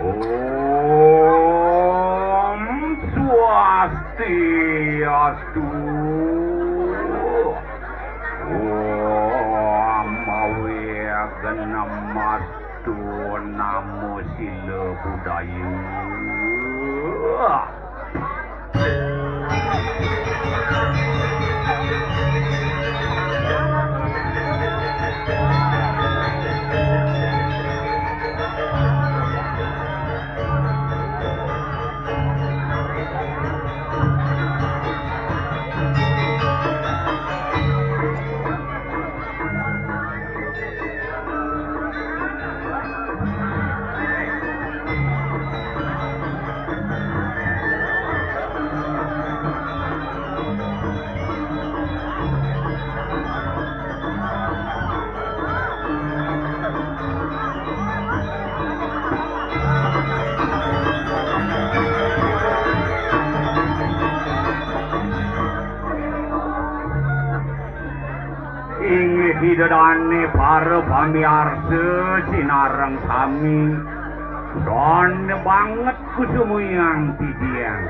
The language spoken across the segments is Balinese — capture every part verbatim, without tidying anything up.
Om Swastiastu. Om Awighnamastu. Namo Sila Budaya. Inggih Ida dane para pamiarsa sinareng sami, sane banget kusumuyang titiang.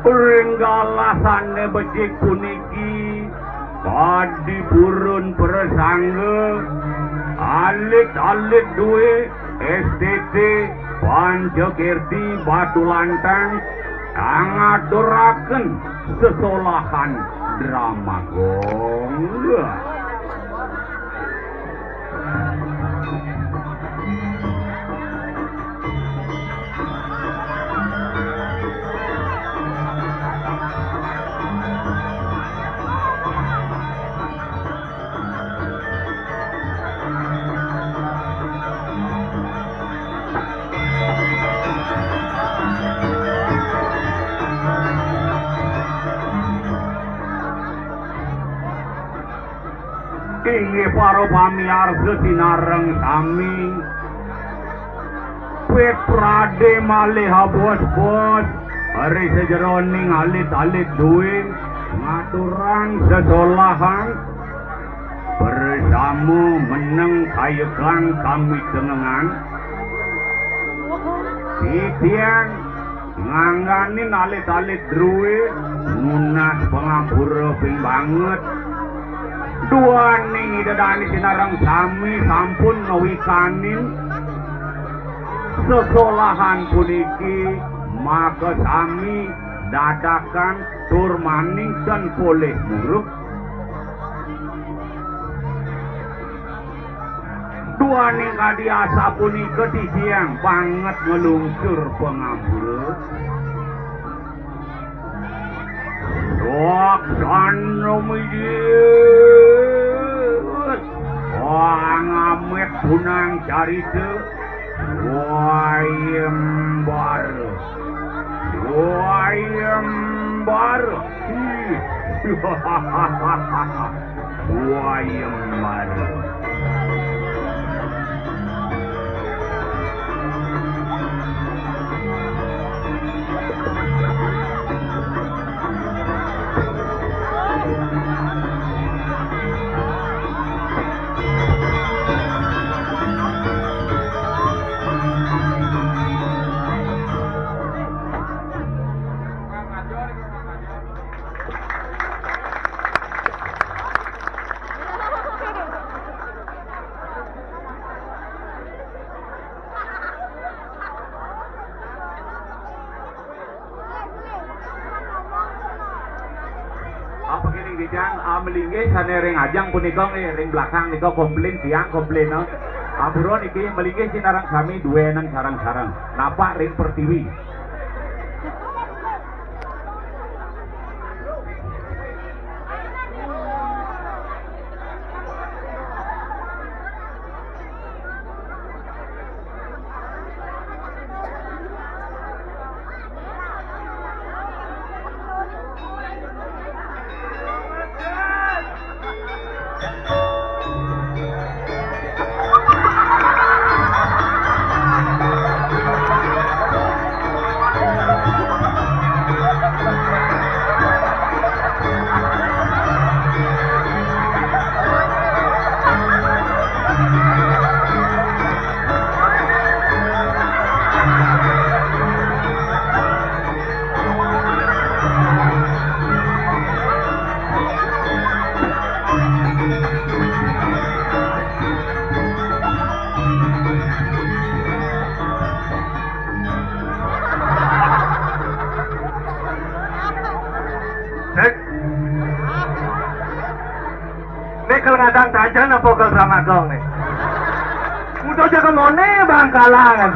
Ring galah sane becik puniki, padi purun prasangga, alit-alit due, S T T, Pancakirti, Batu Lantang, ngaturaken sesolahan drama gong. Inggih para pamiarsa sinareng sami, Pit Prade malih abos-bos ri sajeroning alit-alit due ngaturang sesolahan bersama meneng kayegang kamitengengan. Titiang ngangganin alit-alit drue nunas pangampura ping banget. Duaning Ida dane sinareng sami sampun ngawikanin sesolahan puniki, maka sami dadakan tur maninten polih murub. Duaning kadi asapunika titiang banget nglungsur pangampura. Laksana mijit. Pangamit punang carita. Swayembara. Swayembara. Swayembara. Apa kene, Jang? Ah, malinggih sane ring ajeng punika nggih, ring belakang nika komplain, tiang komplain, no. Ampura niki, malinggih sinareng sami duenan sareng-sareng. Napak ring pertiwi. Kadang tajan apa ke Dramagung nih? Udah jaga mone bangkalangan.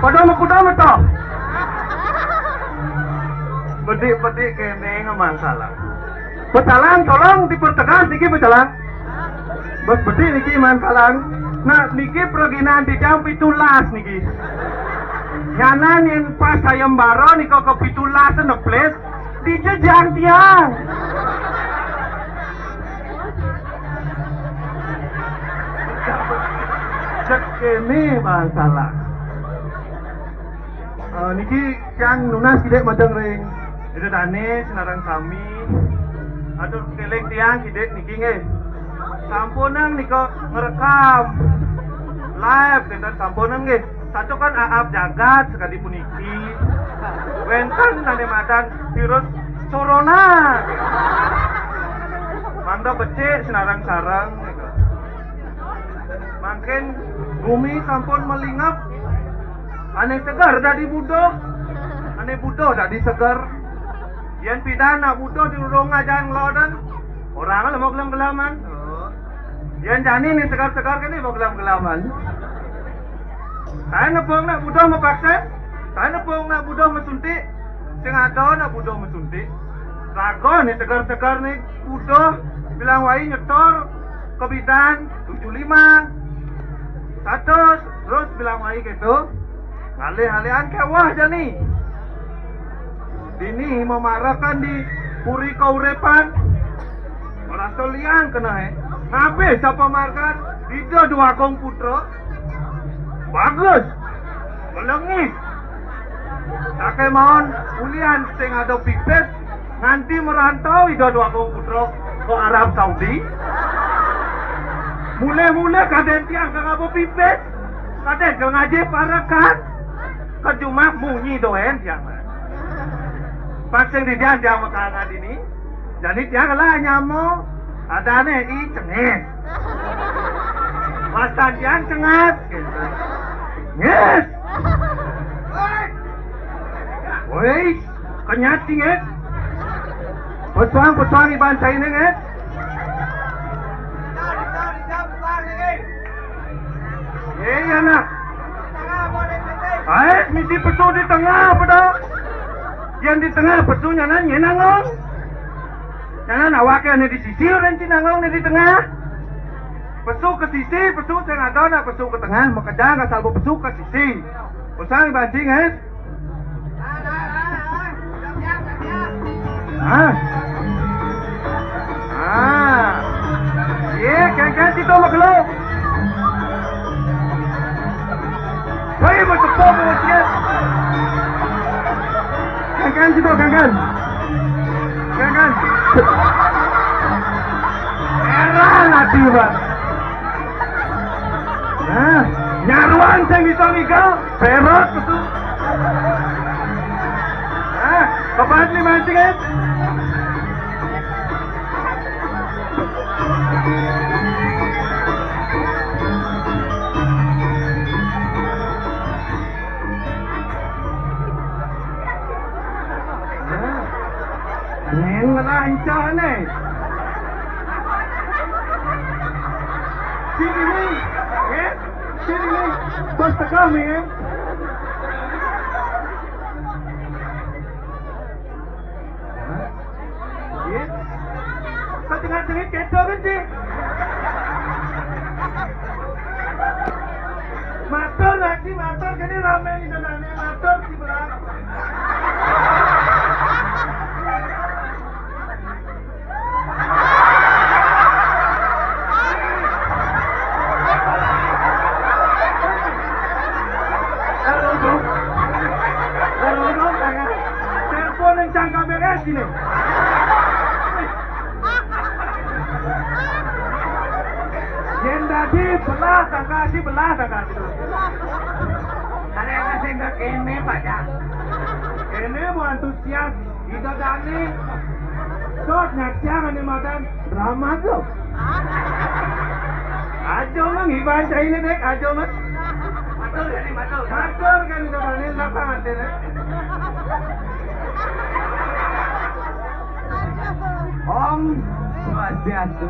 Pada mau kuda meto. Bedik-bedik kene ngemang salah. Pecalang, tolong dipertegas niki pecalang. Bos bedik niki man salang. Nah, niki perginan di jam pitulas niki. Nyanan yang pas sayembara nika ke pitulas neples di jejang tiang. Cek kene masalah. Eh, niki tiang nunas kidik madeng ring Ida Dane Senarang sami. Atur keling tiang kidik niki nggih. Sampunang nika ngerekam live kinten sampunang nggih. Satu kan aab jagat sekadi puniki. Wenten dane madan virus corona. Mangda becik Senarang sareng nika. Mangkin gumi sampun melingep. Ane seger dadi buduh. Ane buduh dadi seger. Yen pidan nak buduh di rurung ajan ngeloden. Orang le mau gelem-geleman. Yen jani ni seger-seger kene mau gelem-geleman. Saya nepung nak buduh mepaksa. Saya nepung nak buduh mesuntik. Sing ada nak buduh mesuntik. Raga ni seger-seger ni buduh bilang wai nyetor ke bidan tujuh lima. Satu terus bilang wai gitu. Ngalih-alihan kewah jani. Dini memarakan di puri kaurepan. Merasa liang kena eh. Ngabih sapa margan Ida Dwagung Putra. Bagus. Melengis. Sakai mawon ulian sing ada pipis nganti merantau Ida Dwagung Putra ke Arab Saudi. Mule-mule kaden tiang kang apa pipis. Kaden kang ngaji parekan. Kejumah munyi doen tiang. Pas sing didian tiang makanan ini. Jadi tiang lah nyamo. Adane i cengis. Pas tiang cengas. Gitu. Ngis. Woi, kenyat sih ngis. Pesuang, pesuang iban saya ini ngis. Iya, nak. Baik, misi pesu di tengah, pada. Yang di tengah pesu nyanan nyenangon. Nyanan awake ane di sisi, orang Cinangon ane di tengah. Pesu ke sisi, pesu sing ada nak pesu ke tengah, makejang asal pesu ke sisi. Usang banting, eh? Hah? Ah. Ye, kengkeng situ makhluk. Hei, mau tepuk, mau sikit. Kengkeng situ, kengkeng. Kengkeng. Heran hati, Pak. Nah, nyaruan sing bisa ngigal, perot betul. Nah, kepahat lima sing, eh. Nah, neng rancah nih. Sini nih, eh, sini nih, bos tegal nih, eh. Hah? Iya. Kok tengah-tengah keto kan sih? Matur lagi, matur, kene rame di sana nih, matur di belakang. Telepon yang cangkang beres ini. Yen dadi belah tangga si belah tangga. Ada yang sing kene, Pak, ya. Kene mau antusias. Ida Dane. Dot nyaksiang ane madan drama tu. Aja mang iban caine dek, aja mang. Matur kan Ida Dane, napa ate dek? Om Swastiastu.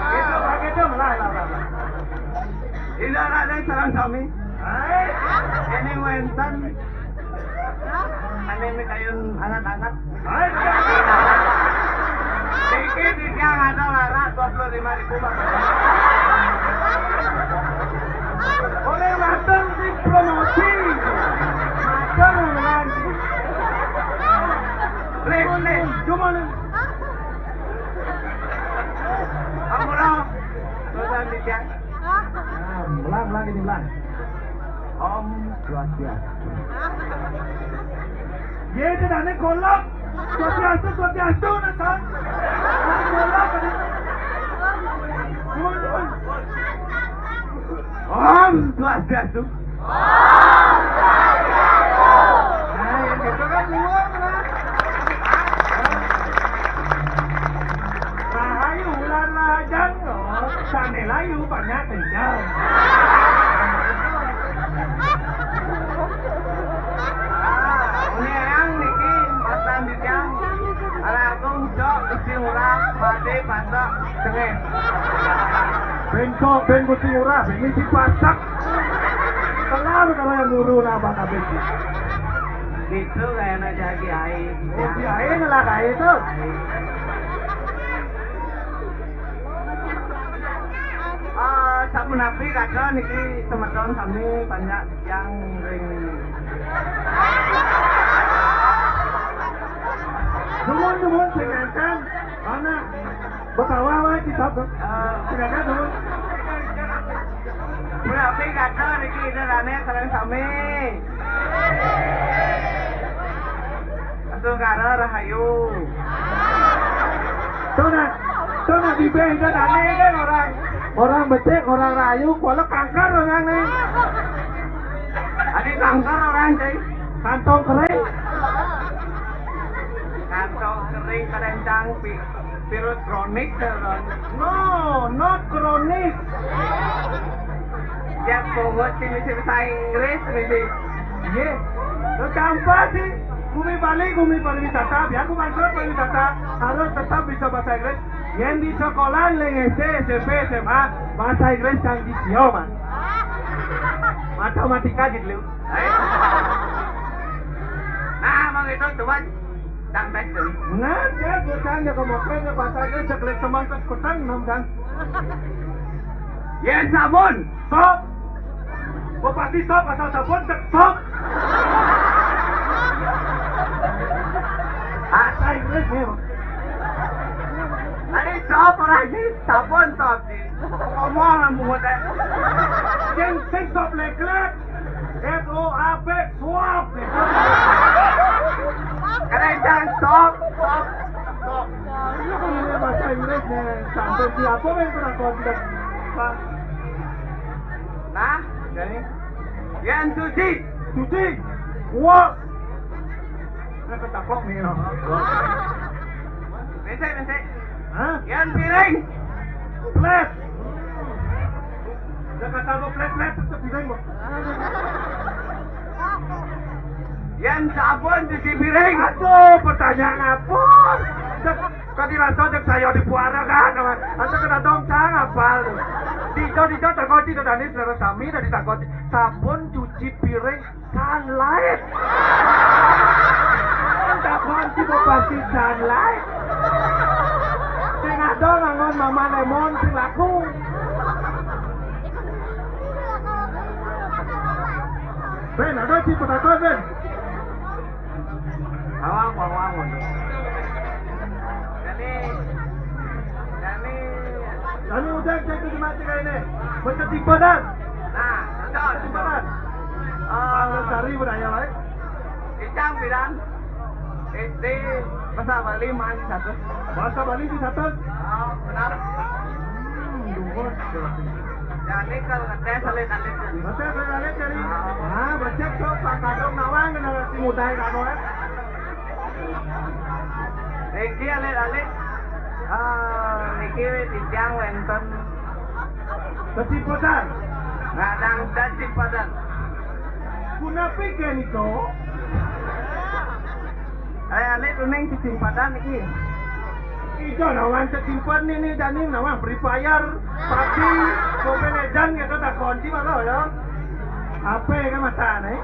Itu begitu, lah, lah, lah, lah. Ini ada sareng sami. Hai. Ini wénten. Ini mikayun anak-anak. Hai. Niki titiang ada laras dua puluh lima ribu, Pak. Oleh matur di promosi. Matur nuwun. Rek, rek, cuma Ampura, dosa titiang. Nah, ulang, ulang ini, ulang. Om Swastiastu. Yé, itu dane kolok. Swastiastu, Swastiastu, nah, kan? Kolok, kan? Cuman, cuman. Om Swastiastu. Nah, yang gitu kan luar lah. Rahayu, ular rahajang, oh, sane layu, banyak kencang. Ini yang niki, matan di jam, arah agung, cok, isi murah, mati, pasok, sengit. Bengkok, bengkok, isi murah, ini si pasak. Kelar kalau yang guru napa kabeh. Gitu kayaknya jadi kiai. Oh, kiai ngelah kiai itu. Ah, sapunapi kaca niki semeton sami banyak yang ring. Nuwun, nuwun, sing ngenten. Ana. Betawa wae, Cicok. Eh, silakan, Dul. Berarti kata niki idanane sareng sami. Asungkara rahayu. Tuh, nak. Tuh, nak, bibeh idanane kan orang. Orang becik, orang rahayu, kuala kanker orang nih. Adi kanker orang, cai. Kantong kering. Kantong kering, kerencang, pi-, virus kronik, ya, kan? No, not kronik. Ya, pungut sih mesti bahasa Inggris, mesti. Iya. Lo gampang sih. Bumi Bali, bumi pariwisata. Biar bukan klub pariwisata, harus tetap bisa bahasa Inggris. Yang di sekolah, leng S D, S M P, S M A, bahasa Inggris yang di sio, man. Matematika gitu, lo. Nah, mau gitu, coba. Tang tes tuh. Nah, dia bukan ya, kemudian ya, bahasa Inggris, jelek teman, terus kutang, enam, dan. Ya, sabun. Sop. Mau pasti sop, asal sabun, cek sop. Bahasa Inggris nih. Tadi sop, orang ini sabun, sop, sih. Ngomong, ngomong, teh. Sing, sing sop leklek. S O A P, suap. Kerencang, stop, stop, stop. Ini bahasa Inggris nih, sampai siapa yang pernah kau tidak, Pak? Nah, jadi yang cuci. Cuci. Wash. Nah, ketaplok nih, no. Besek, besek. Hah? Yang piring. Flat. Jakarta mau flat-flat tetep bilang, Bang. Yang sabun cuci piring. Aduh, pertanyaan apa? Cek, kok dirasa cek saya di puara kan? Atau kena dong, cang apal. Dijo, dijo, terkunci, dan ini saudara kami dari takut sabun cuci piring. Sunlight. Takon si bupati Sunlight. Sing ada ngangon Mama Lemon sing laku. Ben, ada si petakon, Ben. Awang, awang, awang. Jadi, jadi, Kami udah cek di mati kayak ini. Baca tipe dan. Nah, betul, betul. Tipe dan. Ah. Pak Lestari beraya, baik. Icang bilang, S D bahasa Bali mah di satu. Bahasa Bali di satu. Ah, benar. Hmm, luhur. Jadi kalau ngetes alit-alit. Ngetes alit-alit jadi. Ah, becek tuh Pak Kadong nawang generasi muda kan, eh. Niki alit-alit. Ah, niki titiang wénten. Keciputan. Ngadang keciputan. Punapi ké nika? Alit-alit uning keciputan niki. Ijo nawang cek simpen ni, ni jani nawang Free Fire, PUBG, Mobile Legend gitu, tak kunci malah ya. Apa ya kan mata nih?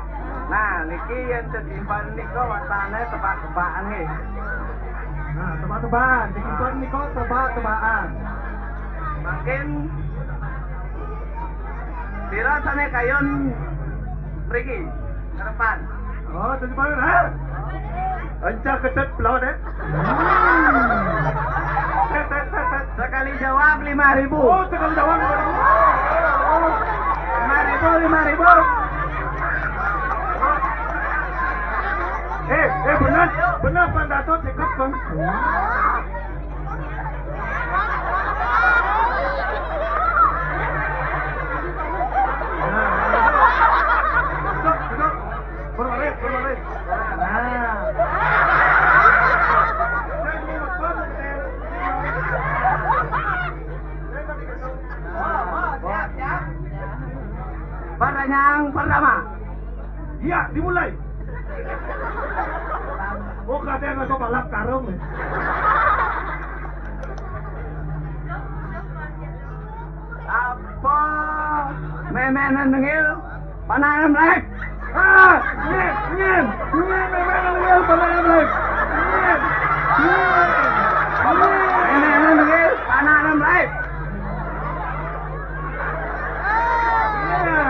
Nah, niki yang cek simpen nih kok matanya tebak-tebakan nih. Nah, tebak-tebakan, cek simpen nih kok tebak-tebakan. Makin pira sane kayun mriki ke depan. Oh, tadi mana, ha? Encah ketet pelawat, eh? Sekali jawab lima ribu. Oh, sekali jawab lima ribu. Lima ribu, lima ribu. Eh, eh, benar, benar, Pak Dato, cekap, Bang. Duduk, duduk. Berbaris, berbaris. Nah. Pertanyaan pertama. Iya, dimulai. Oh, katanya nggak balap karung. Apa? Memene nengil, panane mlek. Ah, nyen, nyen, nyen, memene nengil, panane mlek. Nyen, nyen, nyen. Memene nengil, panane mlek. Iya.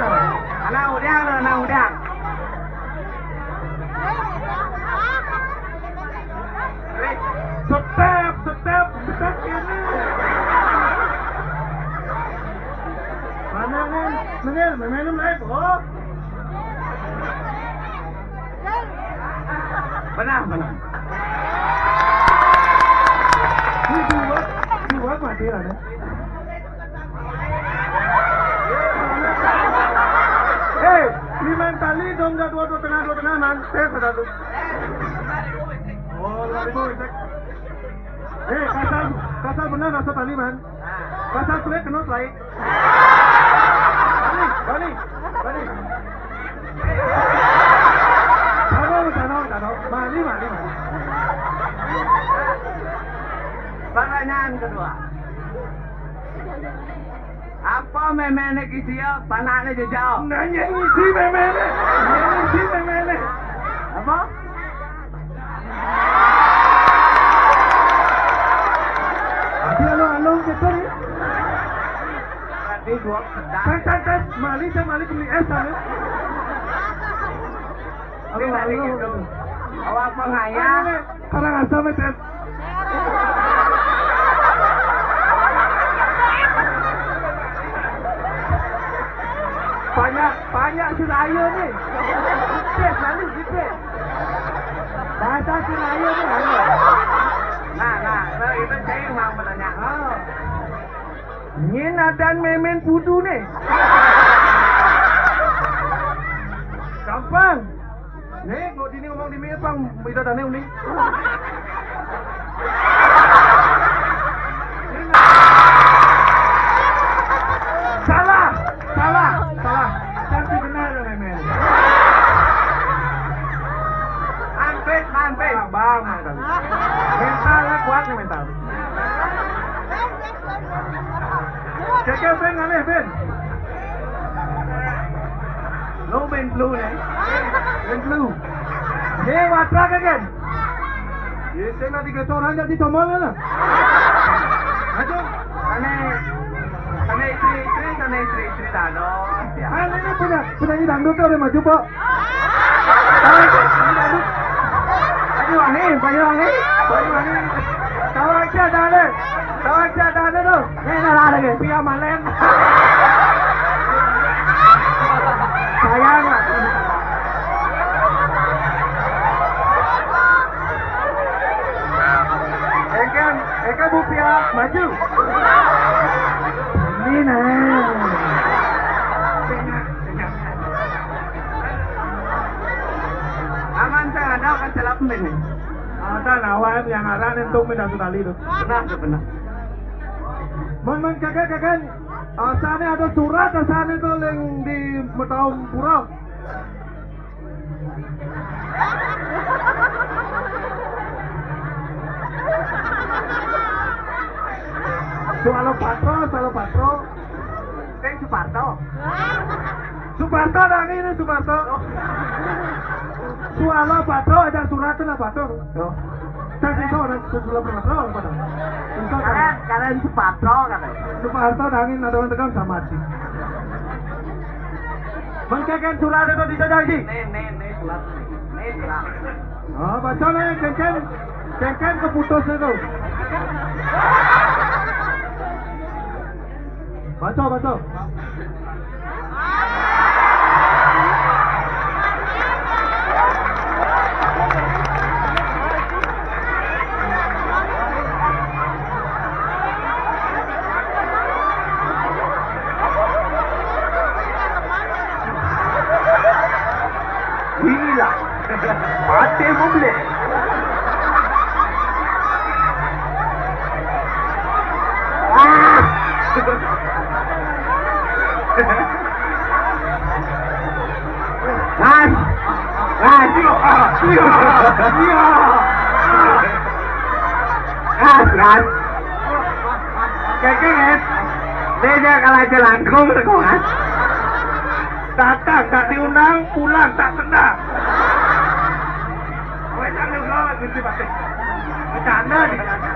Anak udang, anak udang. Step, step, step kene. Mana kan? Bener, memang lain, oh. Benar, benar. Ini dua, dua mati lah, ya. Eh, lima tali dong, dah dua, dua tengah, dua tengah, man. Eh, sudah tu. Oh, lima ribu, cek. Eh, kasar, kasar benar rasa tali, man. Kasar sulit kena selai. Balik, balik, balik. Tahu, tahu, tahu. Mali, mali, mali. Pertanyaan kedua. Apa memene ki sia, panane jejao? Nanya ngisi memene. Nanya ngisi memene. Apa? Tapi anu, anu, gitu, ya. Berarti dua pedas. Tes, tes, tes. Mali, saya mali beli es, sana. Ini anu, mali anu, gitu. Gitu. Awak pengayah. Anu, nih. Karangasem, Tet. Banyak, banyak sudah ayo nih. Tes, lalu gitu. Bahasa Sinayo nih, ayo. Nah, nah, nah, itu saya yang mau bertanya. Ah. Nyen adan memen pudu nih. Gampang. Nih, mau dini ngomong di meja pang, ida dane uni. Salah, salah, salah. Cantik benar ya, memen. Ampit, ampit. Bang, bang, bang. Mental lah kuat nih, mental. Keke, Ben, aneh, Ben. Lo Ben Blue nih. Ben Blue. Ye, watra, Keke. Ye, saya nanti ke orang jadi tomol lah. Aduh. Aneh. Aneh istri, istri, aneh istri, istri, tano. Ya. Aneh ini punya, punya ini dangdut tuh, ada maju, Pak. Banyuwangi, Banyuwangi, Banyuwangi. Tahu aja, Dale. Tahu aja, Dale, tuh. Ini ada lagi, Pia Malen. Sayang lah. Ekan, Eka Bu Pia, maju. Ini nah. Aman, saya ada akan celap ini. Ada nawan yang arah nentung minta sekali tuh. Benar, benar. Mon, mon, kakak, kakak. Asane ada surat, asane tuh yang di Metaung Pura. Suwalo Patro, Suwalo Patro. Sing Suparto. Suparto nang ini Suparto. Suwalo Patro, ada surat na Patro. Oh. Sing iso ora Suwalo Patro, Patro. Iso kan? Kalian, kalian Suparto kan? Suparto nang ini ada orang tekan sama sih. Mengkeken surat itu dijajah iki. Nih, nih, nih surat. Nih surat. Oh, baca nih, cengken. Cengken keputus itu. Baca, baca. Inilah Patih Mublek. Ah! Ras! Ras! Ras, Ras! Keke, Ras! Dia kalah jelangkung, Ras! Datang tak diundang, pulang tak kenal. Kowe tak nyoba, Gusti Patih. Bercanda, bercanda.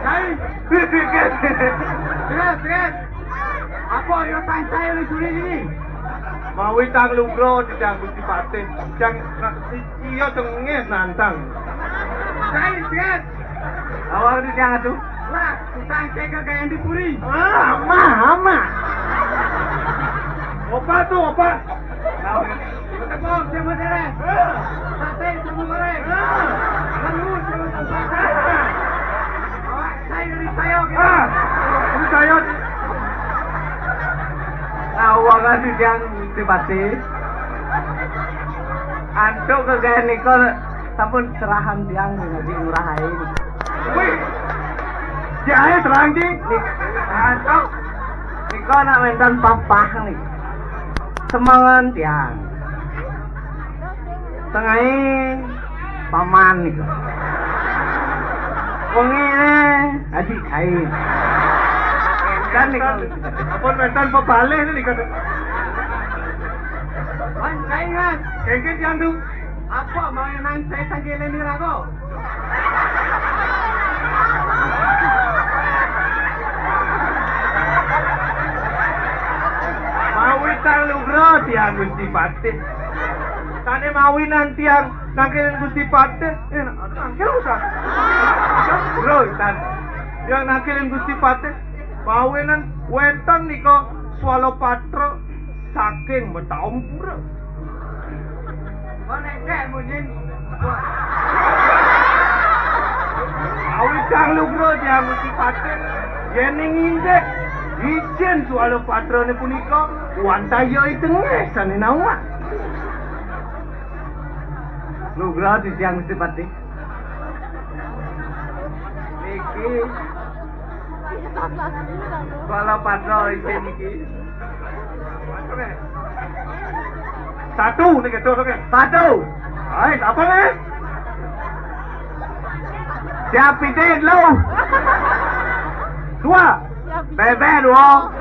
Hai. Terus, terus. Apa yo tansah yo dicuri ini? Mawi tang lugra titiang Gusti Patih. Jang iya tengah nantang. Hai, terus. Awak titiang atuh. Lah, utang saya kagak yang dipuri. Ah, ama, ama. Opa tuh, opa. Tepung sama dereng. Sate sama goreng. Lalu sama tempat. Awak saya dari saya gitu. Ah, ini saya. Nah, awak kan yang dipati. Antuk kegaya nikol sampun serahan tiang di ngurahain. Wih, jahe terang, Ji. Nih, antuk. Niko nak wénten papah nih. Semangan tiang. Tengahé paman niko. Wengine adik aing. Kan niko. Apa wénten pebalih nih niko? Wan, saingan. Kengken tiang tuh. Apa mau nang saya tanggilan nirago? Mawi tang lugra tiang Gusti Patih. Tane mawinan tiang nangkilin Gusti Patih. Eh, nangkil usah. Bro, tan. Tiang nangkilin Gusti Patih. Mawinan wénten nika Swalapatra saking Metaung Pura. Konek dek munyin. Awit kang lugra dianguti patih, yéning indik isin Swalapatrane punika wantaya ing tengah sane nawang. Lugra titiang Gusti Patih. Niki Swalapadra isin niki. Satu niki, tuh, tuh, satu. Hai, apa nih? Siap pitik lu. Dua. Bebek dua.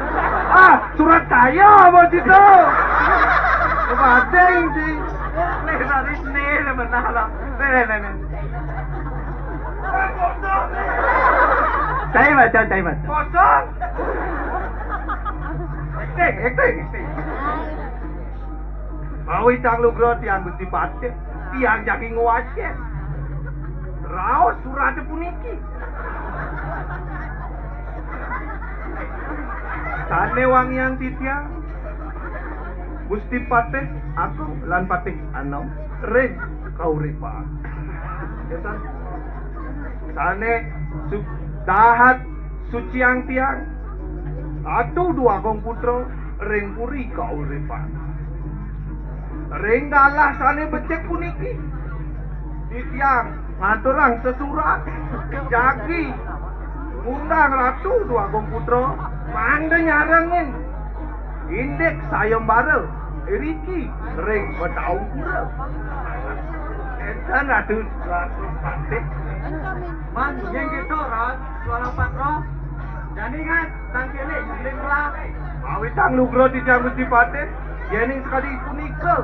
Ah, surat kaya apa situ? Kepating sih. Nih, tadi nih, benar lah. Nih, nih, nih, nih. Cai baca, cai baca. Kosong. Acting, acting, acting. Mawi tang lugra tiang Gusti Patih, tiang jagi ngwacén. Raos surate puniki. Sane wangian titiang, Gusti Patih Agung lan Patih Anom ring kauripan. Sane su-, dahat suciang tiang, Ratu Dwagung Putra ring puri kauripan. Ring galah sane becik puniki, titiang ngaturang sesurat jagi ngundang Ratu Dwagung Putra mangda nyarengin indik sayembara iriki ring Betaung Pura. Enten Ratu, Ratu Patih. Man, yen gitu, Ras, Swalapatra. Jani, Ngas, tangkilé, jugling belah. Mawi tang lugra titiang Gusti Patih, yéning sakadi punika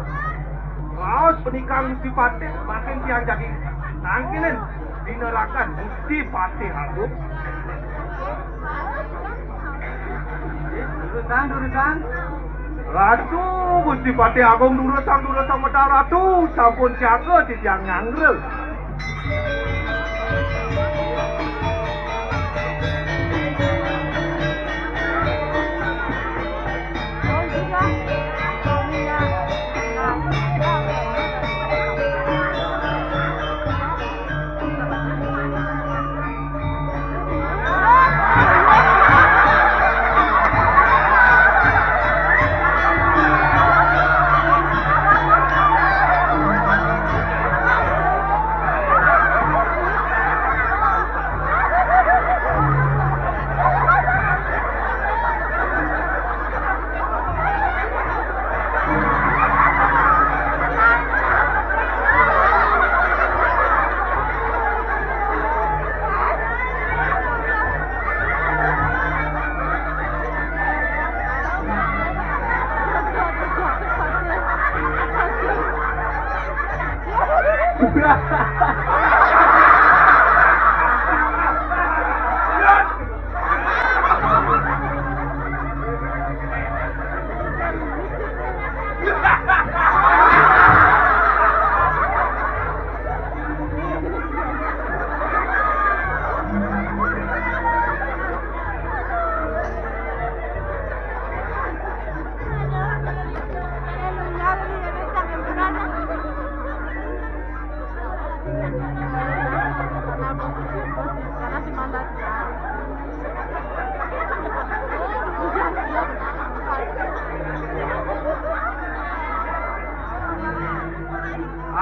raos panikan Gusti Patih, mangkin tiang jagi tangkilin pinerakan Gusti Patih Agung. Durusang, durusang. Ratu Gusti Patih Agung, durusang, durusang medal Ratu, sampun siaga titiang nyanggra.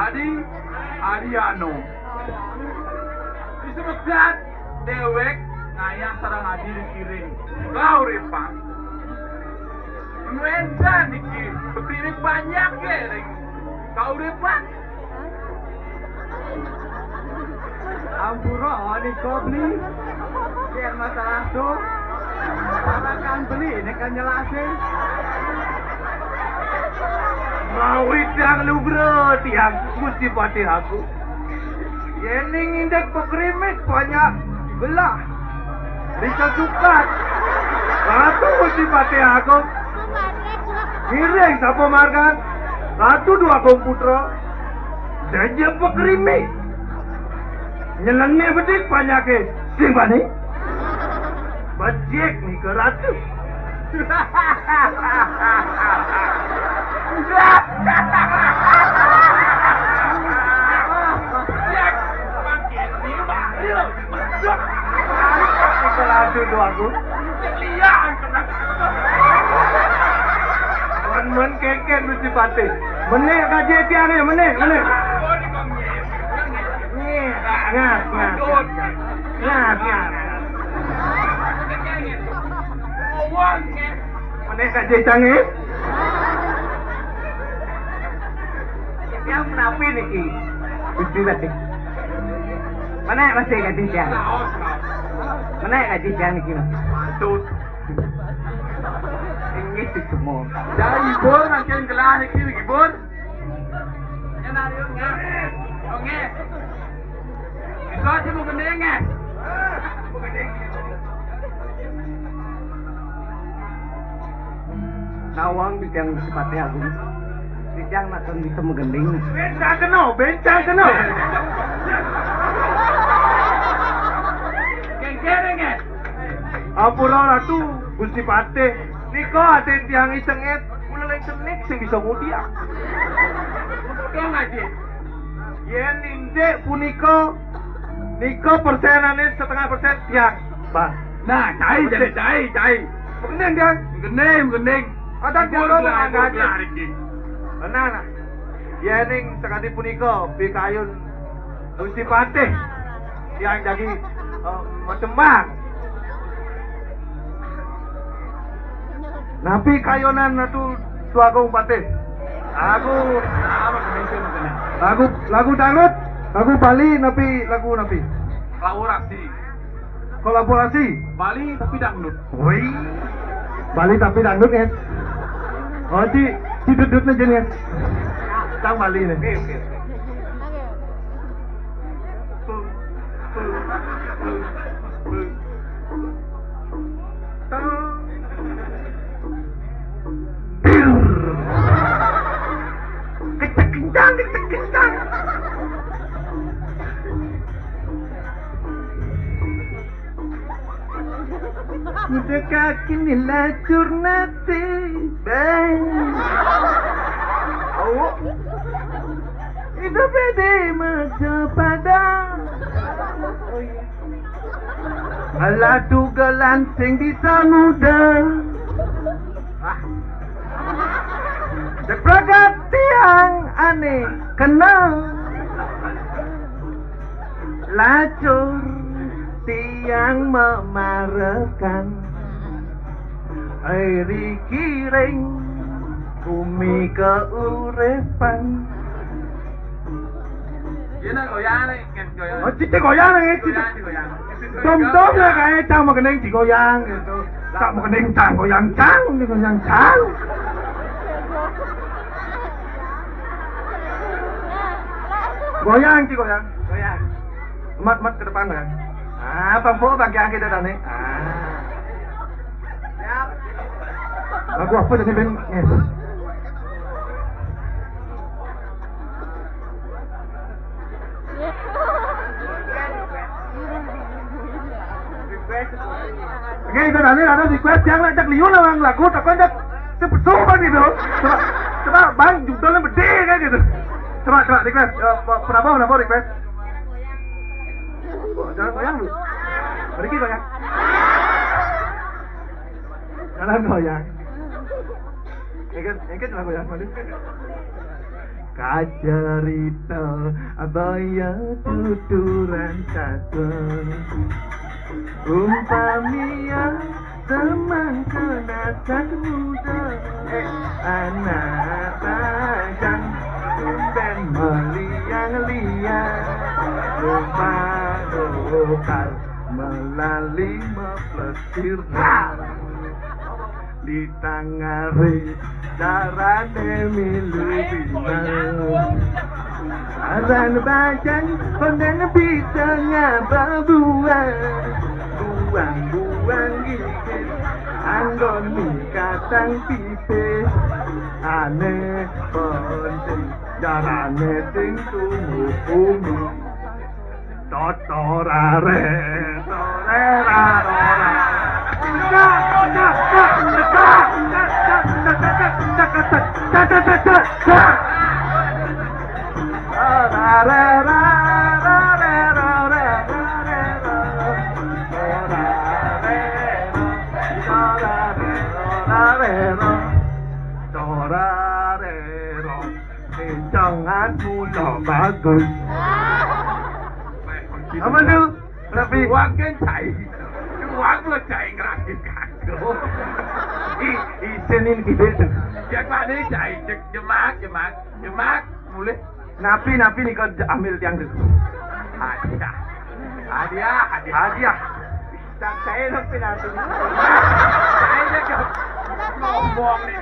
Adi Ariano. Disemebat déwék ngayah sareng adi dikiring. Kauripan. Nuénten niki, betiné panjak ké ring kauripan. Ampura nika beli. Yén masalah to, parakan beli nika nyelasin. Mawi tiang lugra tiang Gusti Patih Agung. Yéning indik pakrimik panjak belah. Bisa sukat. Ratu Gusti Patih Agung. Ngiring sapa margan? Ratu Déwagung Putra. Déja pakrimik. Nyelené bedik panjaké. Sing bani. Becik nika Ratu. Ratu Déwagung. Men-men kénkén Gusti Patih. Menék kajé tiangé, menék, menék. Ngas, ngas, ngas, ngas. Ngas, ngas. Menék kajé tiangé. Tiang menapi niki? Gusti Patih. Menék masih kajé tiang. Menék kajé tiang niki. Patut. Inggih, Cucumur. Jai ibur, mangkin gelah niki, ibur. Bisa aja mau gending, eh. Nawang di tiang Patih Agung. Di tiang nak bisa mau gending. Bencang kena, bencang kena. Kénkén, eh. Ampura Ratu, Gusti Patih, nika adin tiang isengit, kula ling senik sing bisa ngudiak. Yén indik punika, nika persénané setengah persén tiang, Bang. Nah, cai, jadi cai, cai. Gending, Bang. Gending, gending. Ada tiang gelar, mangga gelar iki. Benar, nah. Yéning sakadi punika, pikayun Gusti Patih. Tiang jagi, eh, matembang. Napi kayunan Ratu Déwagung Patih? Lagu, lagu, lagu dangdut, lagu Bali, napi lagu napi? Lagu rasi. Kolaborasi. Bali tapi dangdut. Woi. Bali tapi dangdut, ya. Oh, ci, ci dudut aja nih, ya. Cang Bali nih. Oke, oke. Kencang, kencang, kencang. Udah kaki nih lacur nanti, bang. Oh. Itu pede maca pada. Oh, iya. Alah tugelan sing bisa muda. Ah. Depragat tiang aneh kenal. Lacur tiang memarekan. Airi kiring bumi keuripan. Iya, nah, goyang nih, kan goyang. Oh, cicing goyang nih, cicing. Goyang, goyang. Dom-dom ya, kayak cang mau kening digoyang gitu. Tak mau kening cang goyang, cang, digoyang, cang. Goyang, ci goyang. Goyang. Mat, mat ke depan, kan. Ah, apa, Bu, bagi kita tadi. Ah. Lagu apa tadi, Ben? Yes. Oke, itu tadi ada request yang ngajak liur orang lagu, tapi ngajak sepesupan itu. Coba, coba, Bang, judulnya gede kan gitu. Coba, coba request. Ya, kenapa, kenapa request? Oh, jangan goyang, Bu. Riki goyang. Jangan goyang. Ingat, ingat lah goyang, Madu. Kacarita abaya tuturan satu. Umpamia semangkena sak muda. Anak bajang tumben meliang-liang. Rumah lokal melali meplesir. Ditangari darane milu bina. Aran bajang konden bisa ngaba buang. Buang-buang gigit anggon katang pipis. Ane penting darane sing tumuh bumi. Totorare, torera, rora. Torarero. Jangan mula bagus. Apa tu? Tapi wak kan cai. Wak lo cai ngerangkit kado. I, isenin kita tu. Ya, Pak, ni cai. Jemak, jemak. Jemak. Boleh. Napi, napi ni kau ambil tiang tu. Hadiah. Hadiah, hadiah. Hadiah. Tak saya nak pinatu. Saya je kau. Ngomong ni.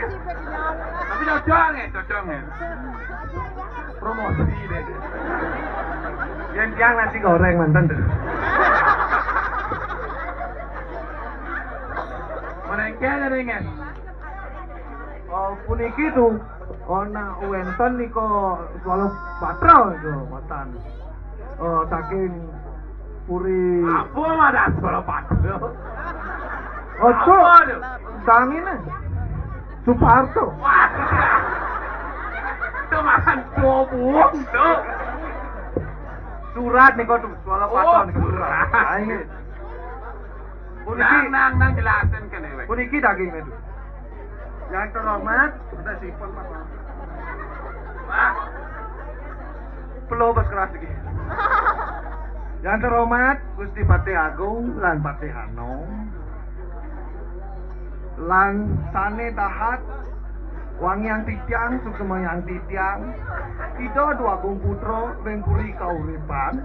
Tapi cocok ni, cocok ni. Promosi deh. Yang tiang nasi goreng mantan tu. Menengke ada dengan. Oh, puniki tu. Ana wénten nika Swallow Patra nika matan. Eh, saking Puri. Apa madan Swallow Patra? Ojo. Apa tu? Sangine. Suparto. Wah. Itu makan tubuh tu. Surat nika tu, Swallow Patra nika. Oh, surat. Ah, ini. Puniki, nang, nang, nang jelasin ke nih, weh. Puniki daging itu. Yang terhormat, udah sipon, Pak. Wah. Perlu bas keras iki. Yang terhormat Gusti Patih Agung lan Patih Anom. Lan sane dahat wangiang titiang, suksmayang titiang. Ida Dwagung Putra ring puri kauripan.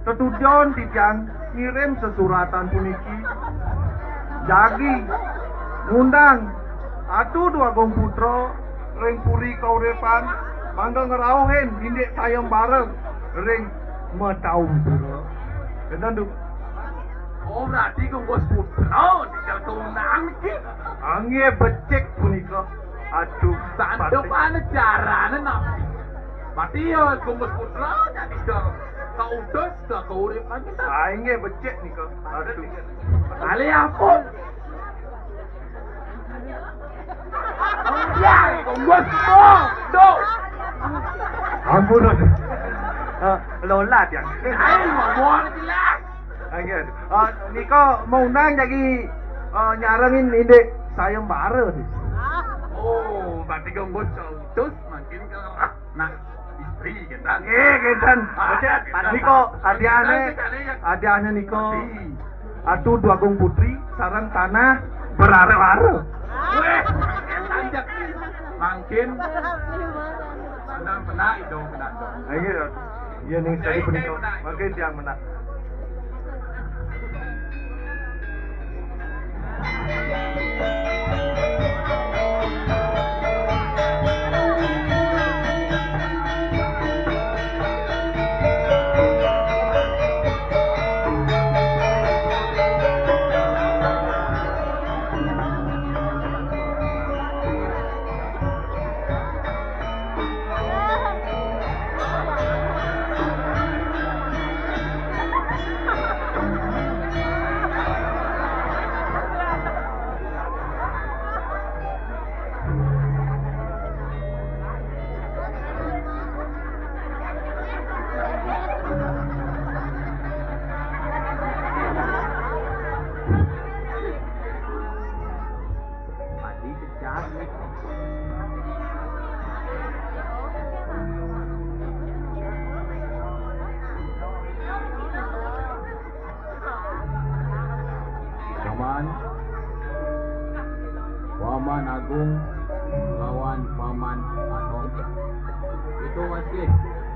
Tetujon titiang ngirim sesuratan puniki jagi ngundang Atu Dwagung Putra ring puri kauripan, mangda ngrauhin indik sayembara ring Mataumpura. Kénten, Du. Oh, berarti Gunggus Putra nika kaundang niki. Inggih becik punika. Aduh, santep Patih. Ane carane napi? Berarti ya Gunggus Putra nika kautus, kauripan kita. Ah, inggih becik nika. Aduh. Kali ampun. Ya, Gunggus Putra. Duh. Ampun, Raden. Eh, lolat ya. Ayo, ngomong jelas. Inggih. Eh, nika maundang jagi, eh, nyarengin indik sayembara nih. Oh, berarti Gunggus kautus mangkin ke nah, istri kita. Nggih, kénten. Ah, becik. Nika adiane, adiane nika Atu Dwagung Putri sareng Tanah Berara-ara. Wéh, lanjut. Mangkin menang, menang, idong, menang, idong. Ayo, ya ning saya punika. Mangkin tiang menang. Paman, Paman Agung lawan Paman Anom. Itu masih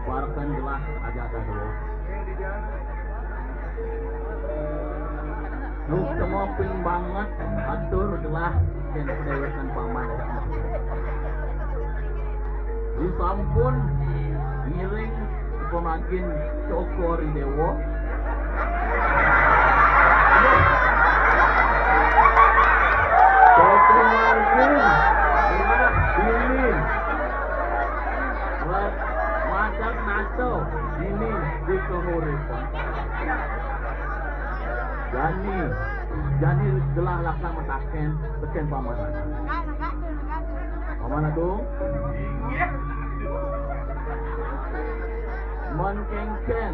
warken gelah aja dua. Nuk semua ping banget atur gelah dan dewekan Paman. Disampun ngiring pemagin Cokor Dewa. Cokor Margin, ini. Masak naso ini di kehuripan. Jani, jani gelah laksan mataken, teken Paman. Paman Agung. Mén kénkén,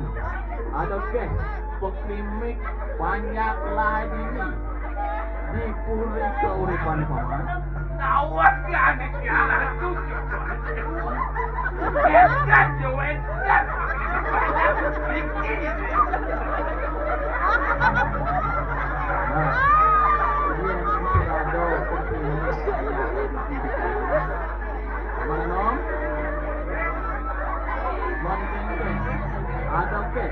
ada ké, pakrimik panjak lah dini di puri kauripan Paman. Awas ya, adik ya, aduh. Wénten, yo, wénten. Nah, ini yang kita ada. Mana nom? Ada ké.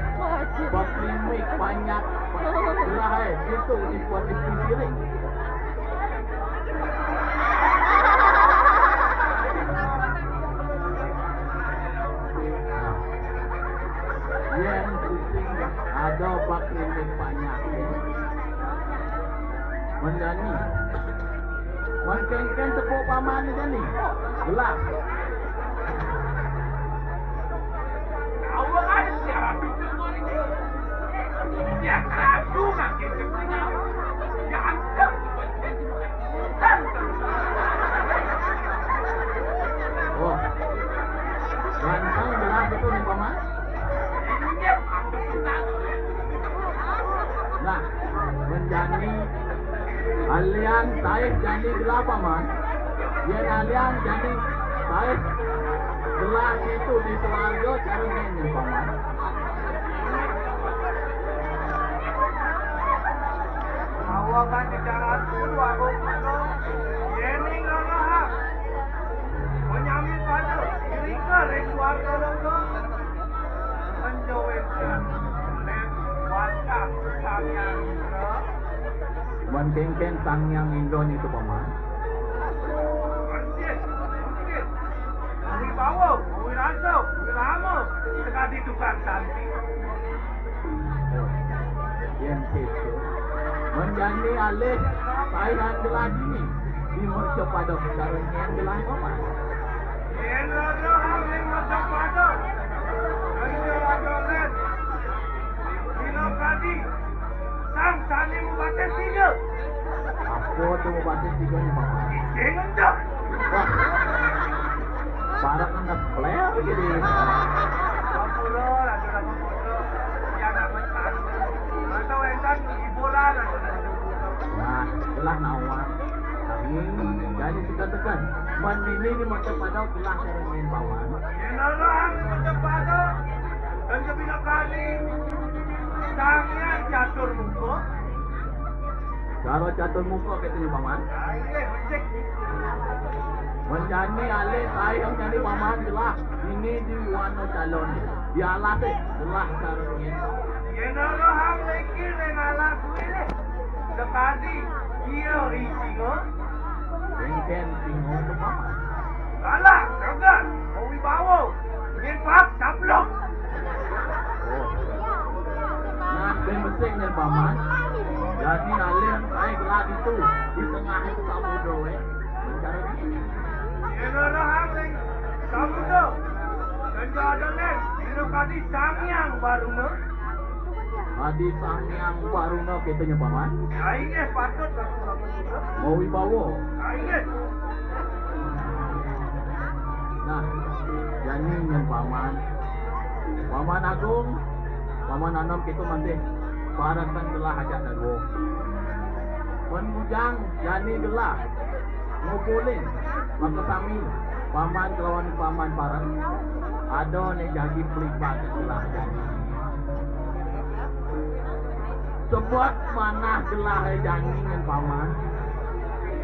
Pakrimik panjak. Gelah, eh, itu di posisi piring. Yang penting ada pakrimik panjak, ya. Mendani. Mengkengken tepuk Paman ni jani. Gelah. Oh. Ganteng gelah betul nih, Paman. Nah, mén jani alian saé jani gelah Paman. Yén alian jani saé gelah itu di swarga cara ngéné, Paman. Awakan di darat pun warung penuh. Yéning ngangahak. Menyami pada, rika ring swarga loka. Menjawab. Kénkén Sang Hyang Indra nito, Paman? Wibawa, wirasa, wirama, sekadi tukang santi. Yén kéto, men jani alih saé gelah dini, di mercapada cara nyén gelah, Paman? Yén roh-roh ring mercapada, ring adolen, dina kadi, sang sané mabatis tiga. Apa to mabatis tiga né, Paman? Cicing entuk. Wah. Parak nang kepler jadi. Ampura, Ratu Ratu Putra. Di anak besar. Atau entan hiburan, Ratu Ratu Putra. Nah, gelah nawang. Kami jadi sekan-sekan. Men dini di mercapada gelah cara nyén, Paman. Yén orang mercapada, dan kebina kali. Sang Hyang Catur Muka. Cara catur muka kéto nyén, Paman. Men jani alih saé nyén, Paman, gelah. Dini di wana calon. Di alasé gelah cara nyén. Yén roh ring alas kuwi. Sekadi ia ri singa. Kénkén singa to, Paman? Galak, tegas, berwibawa. Nyén pap sablok. Oh. Nah, bén besik nyén, Paman. Jani alih saé gelah ditu, di tengah samudra, wéh. Cara gini. Yén roh ring samudra. Dan ada lén, dina kadi Sang Hyang Baruna. Adi Sang Hyang Baruna kéto nyén, Paman. Ai, eh, patut aku bangun. Mawibawa. Ai, eh. Nah, jani nyén, Paman. Paman Agung, Paman Anom kéto masih parekan gelah ajak dadua. Men bujang jani gelah. Ngumpulin, makasami, Paman kelawan Paman pareng. Ada né jagi pelibatan gelah jani. Sebab manah gelah jani nyén, Paman.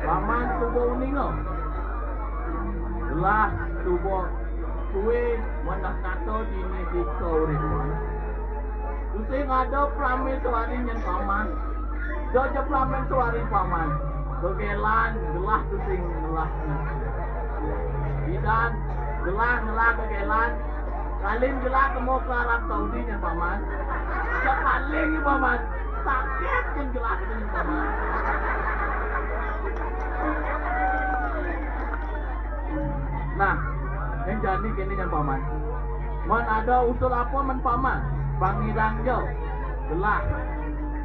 Paman suba uninga. Gelah suba tué manah nata dini di kauripan. Tusing ada praméswari nyén, Paman. Da ja praméswari, Paman. Gegélan gelah tusing ngelah. Idan gelah ngelah gegélan. Kalin gelah kema ka Arab Saudi nyén, Paman. Sakaling, Paman. Sakit nyén gelah nyén, Paman. Nah, nyén jani kéné nyén, Paman. Men ada usul apa men, Paman? Pang ngidang ja. Gelah.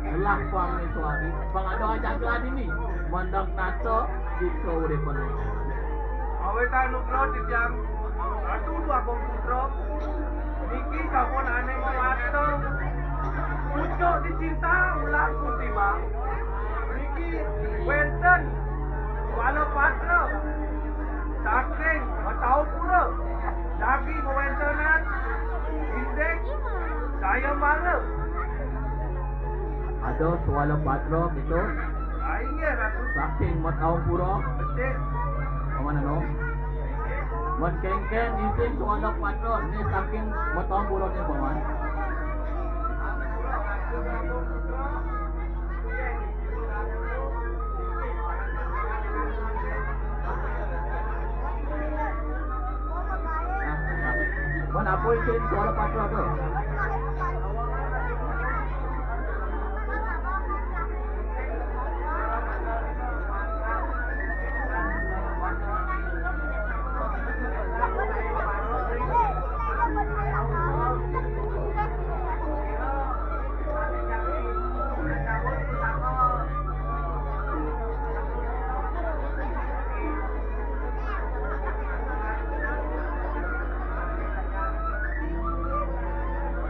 Gelah pang misuari. Pang ada ajak gelah dini. Mandang nata di kauripan. Awit anugrah titiang Ratu Dwagung Putra. Niki sampun anéng mawasta. Pucuk dicinta ulah pun tiba. Niki wénten Swala Patra saking Mataupura. Daging wéntenan indik sayembara. Ada Swala Patra gitu. Ah, inggih, Ratu. Saking Mataupura. Betul. Paman anu. Men kénkén isin Swala Patra né saking Mataupura né, Paman. Nah, nah. Mun apa isin Swala Patra tu?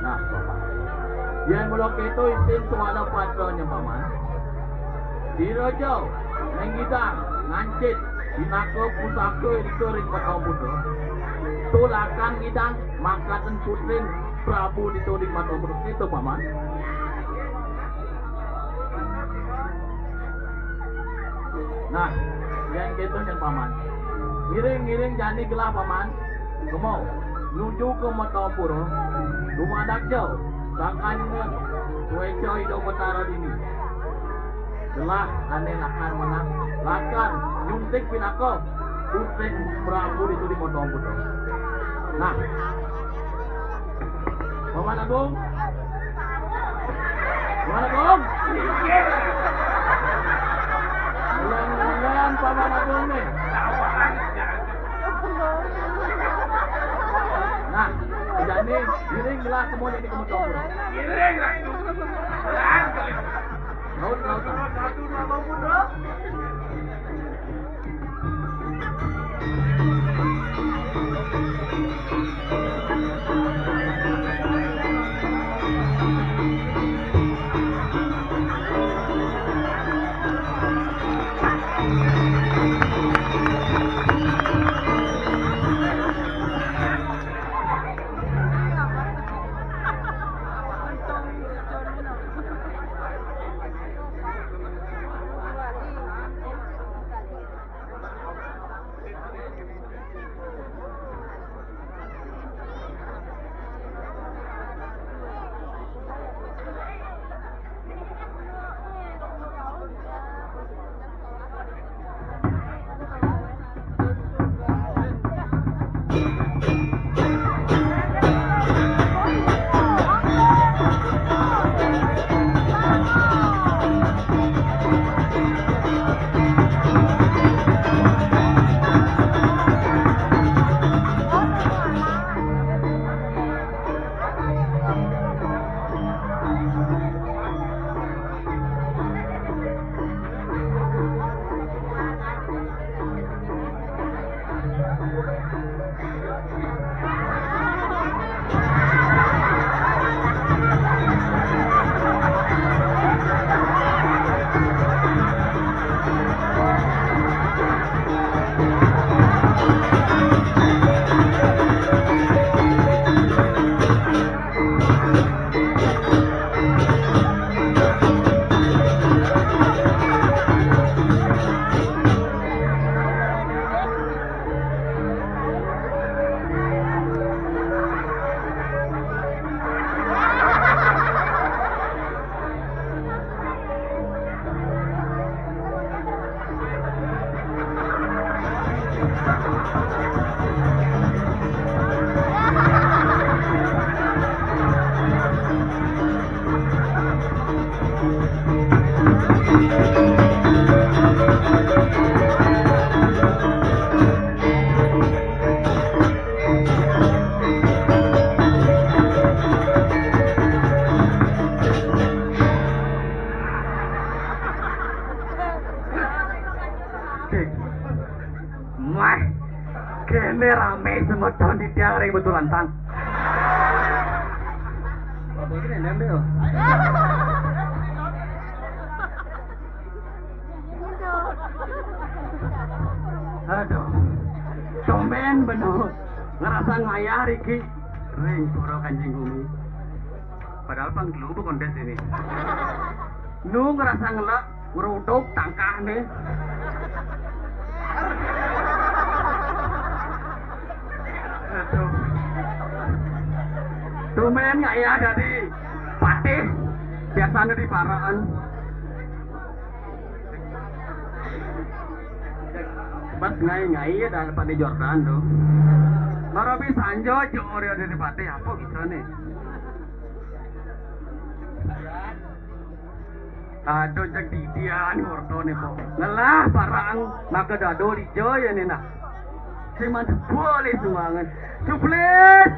Nah, Paman. Yén mula kéto isin Swala Patra nyén, Paman. Diraja, nang ngidang, ngancit, pinaka pusaka irika ring Mataupura. Tulakan ngidang, makaten putrin Prabu ditu ring Mataupura. Kéto, Paman. Nah, yén kéto nyén, Paman. Ngiring-ngiring jani gelah, Paman. Kema, nuju ka Mataupura. Dumadak ja, sangkaning suéca Ida Batara dini. Gelah ané lakar menang, lakar nyuntik pinaka Gusti Prabu ditu di Kota Buda. Nah, Paman Agung. Paman Agung. Ulang-ulang Paman Agung nih. Nah, jadi ngiring gelah semua ini ke Kota Buda. Ngiring, Ratu. Laut, laut. Mah, kéné ramé semeton titiang ring Batu Lantang. Aduh, tumbén beneh ngrasa ngayah riki ring Pura Kanjeng Gumi. Padahal pang telu bukan di sini. Nu ngrasa ngelak, ngeruduk tangkahné. Aduh. Tumbén ngayah dadi patih, biasané di Parakan. Pas ngai-ngai ya dah Patih Jordan tuh. Marabi sanja jor ya dadi patih, apa bisa nih? Aduh, jeg didian ngorto nih, po. Ngelah parang maka dado dija ya nih, nah. Sing mantep boleh sumbangan. Suplis!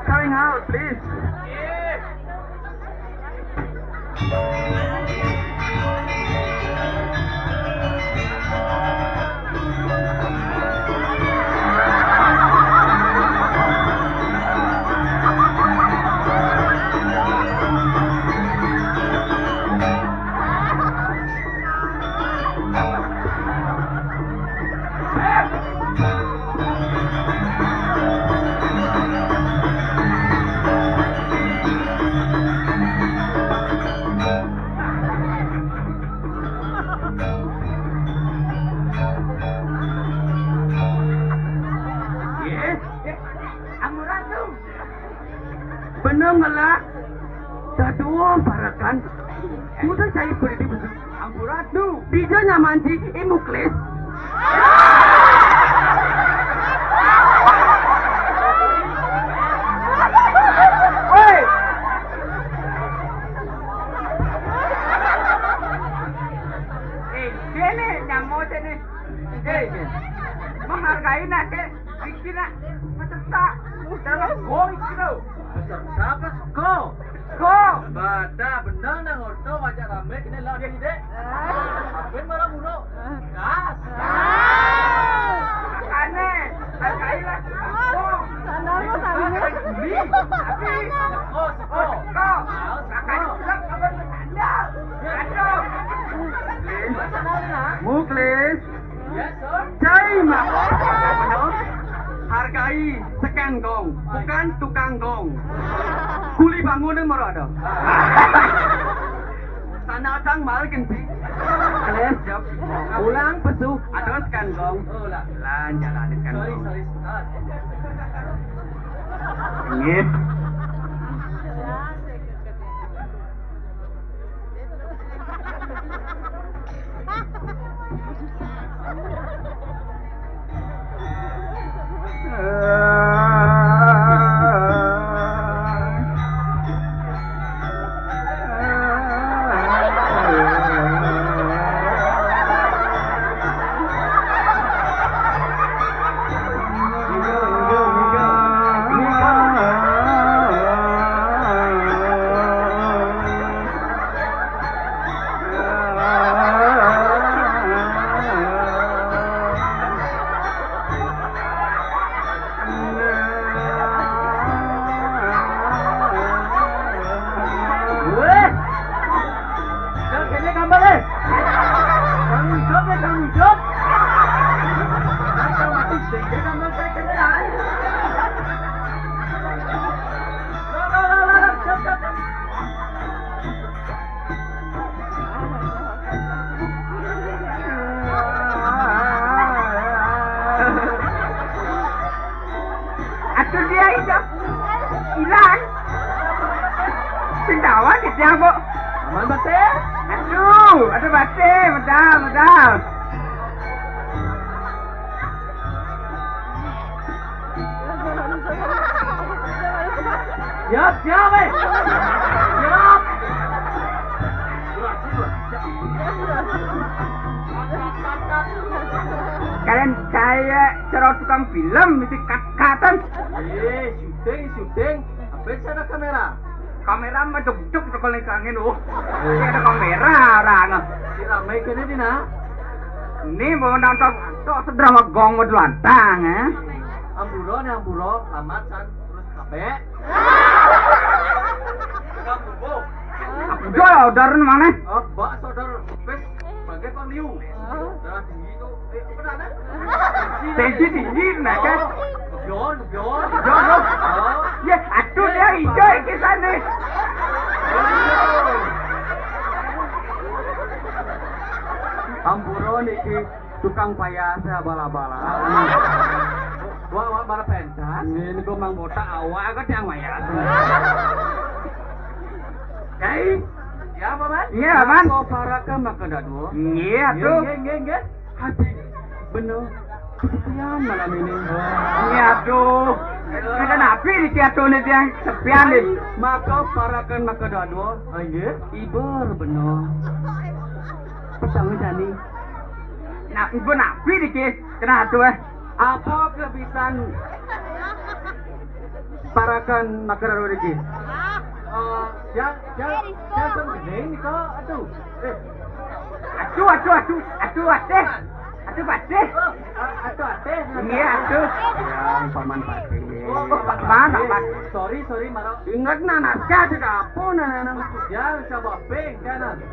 Coming out, please. Nggih. Ampura, Ratu. Beneh ngelah dadua parekan. Mudah cai beri di busuk. Ampura tu. Bija nyaman ci imuklis. Woi. Eh, sini nyamuk sini. Eh, menghargai nak ke? Iki nak peserta. Dalam go iki lho. Peserta apa sego? Go. Badah bener nang oto wajak rame kene lho, Dik. Aben malah ngono. Gas. Makane, hargai lah. Sandalmu, sandalmu. Tapi sego, sego. Sego. Makane gelap kabar sandal. Aduh. Muklis. Cai mak. Hargai sekang gong, bukan tukang gong. Kuli bangunan moro ada. Sana sang mal kensi. Keles jawab. Ulang pesu ada sekang gong. Lan jalan sekang gong. Nggih. Weh. Jangan kene gambar, eh. Kamu hidup ya, kamu hidup. Kamu mati, sehingga gambar saya kena, eh. Lah, lah, lah, lah, lah. Siap, siap, siap. Aduh, dia hidup. Hilang. Sendawan dia, Bu. Aman, Bate? Aduh, aduh, Bate, medal, medal. Siap, siap, eh. Siap. Kalian kayak cerot tukang film, mesti kat-katan. Eh, syuting, syuting. Apa sih ada kamera? Kamera mah jog-jog teko ning kangen, oh. Ini ada kamera orang. Si ramai kene di nah. Ini mau nonton tok sedrama gong mau lantang, eh. Ampura nih, ampura, selamat san terus kabeh. Kamu, Bu. Aku juga orderan mana? Oh, Mbak, saudara. Wis, sebagai Pak Liu. Darah tinggi itu. Eh, apa namanya? Tensi tinggi, nah, kan? Oh, Bion, Bion. Bion, loh. Oh. Ya, aduh, dia hijau iki sana. Ampura niki tukang payas ya, bala-bala. Wah, wah, para pentas. Ini kok mang botak awak kok yang mayas. Hei. Ya, Paman? Iya, Paman. Kok para ke maka dadua? Iya, tuh. Nggih, nggih, nggih. Hati bener kesepian malam ini. Iya, tuh. Kita napi di kiatone yang sepian, nih. Maka parakan maka dadua. Ah, nggih. Iber bener. Petang jani. Nah, ibu napi niki? Kena atuh, eh. Apa kelebihan parakan maka dadua niki? Eh, yang, yang, yang sing gending nika, aduh. Eh. Aduh, aduh, aduh, aduh, aduh, aduh, Patih. Oh, a-, aduh, Patih. Iya, aduh. Ya, Paman Patih. Oh, oh, Pak Mana, Patih. Pak? Sorry, sorry, Maro. Ingat, nah, naskah di dapur, nah, nah, nah. Ya, coba ping, kanan.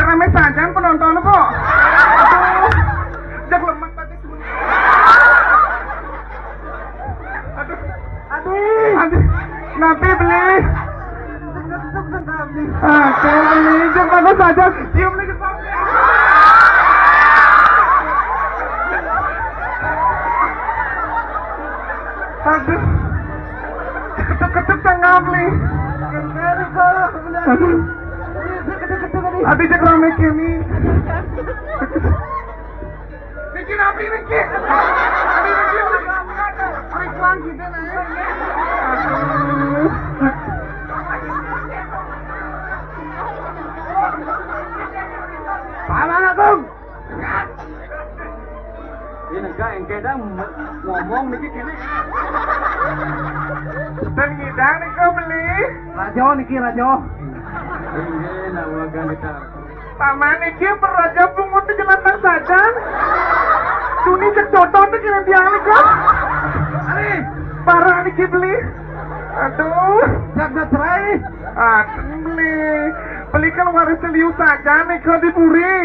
Ramé sajan penonton, Po. Aduh. Jak lemak tadi semuanya. Aduh. Aduh. Aduh. Napi beli? Oke, beli. Jak mana saja? Cium lagi sampai. Aduh. Ketuk-ketuk tanggal beli. Aduh. Aduh, cek rame kini. Niki napi niki? Aduh, niki, niki. Perikuan kita nih. Aduh. Paman Agung. Ini enggak engke dah ngomong niki kene. Dan ngidang nika beli. Rajo niki, rajo. Inggih, nawa ganita. Paman niki beraja pungut di jelantang sajan. Tuni cek contoh tuh kene tiang nika. Ari. Parah niki beli. Aduh. Jaga cerai nih. Aduh beli. Beli kan waris liu saja nih ke di puri.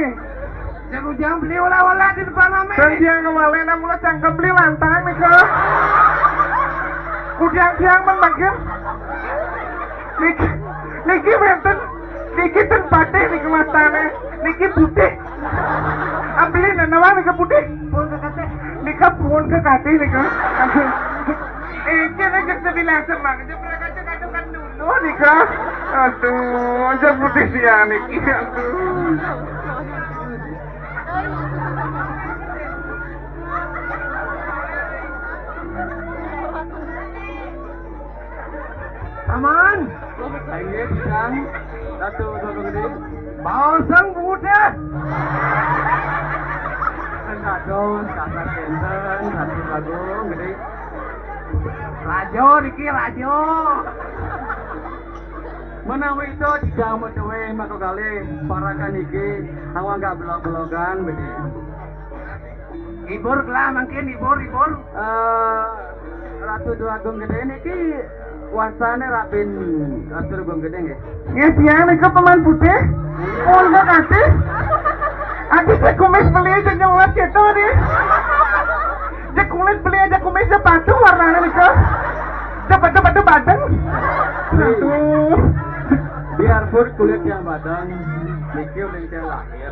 Jangan ujang beli olah-olah di depan ame. Dan dia ngawale namun cangkem beli lantang nih ke. Kudiang tiang memakin. Niki, niki wenten, niki ten patih niki mastane, niki putih. Abeli nanawa nika putih. Pun kekatih. Nika pun kekatih nika. Aduh. Iki nih cek sebilang semang, cek mereka cek adukan dulu nika. Aduh, aja putih sia niki. Aduh. Paman. Inggih, Sang Ratu Agung Gede. Baoseng buteh. Dados kasar kenten, Ratu Agung Gede. Rajo niki, rajo. Menawi itu tidak metuwe maka kali parakan niki awak nggak belog-belogan bedi. Ibur gelah mangkin, ibur, ibur. Eh, Ratu Dwagung Gede niki wastane rabin Ratu Dwagung Gede nggih. Nggih, tiang nika Paman Putih. Pun kekatih. Aduh, cek kumis beli aja nyelot gitu nih. Cek kulit beli aja kumis sepatu warnanya nika. Cepet-cepet badeng. Aduh. Biarpun kulit yang badeng, niki udah saya lahir.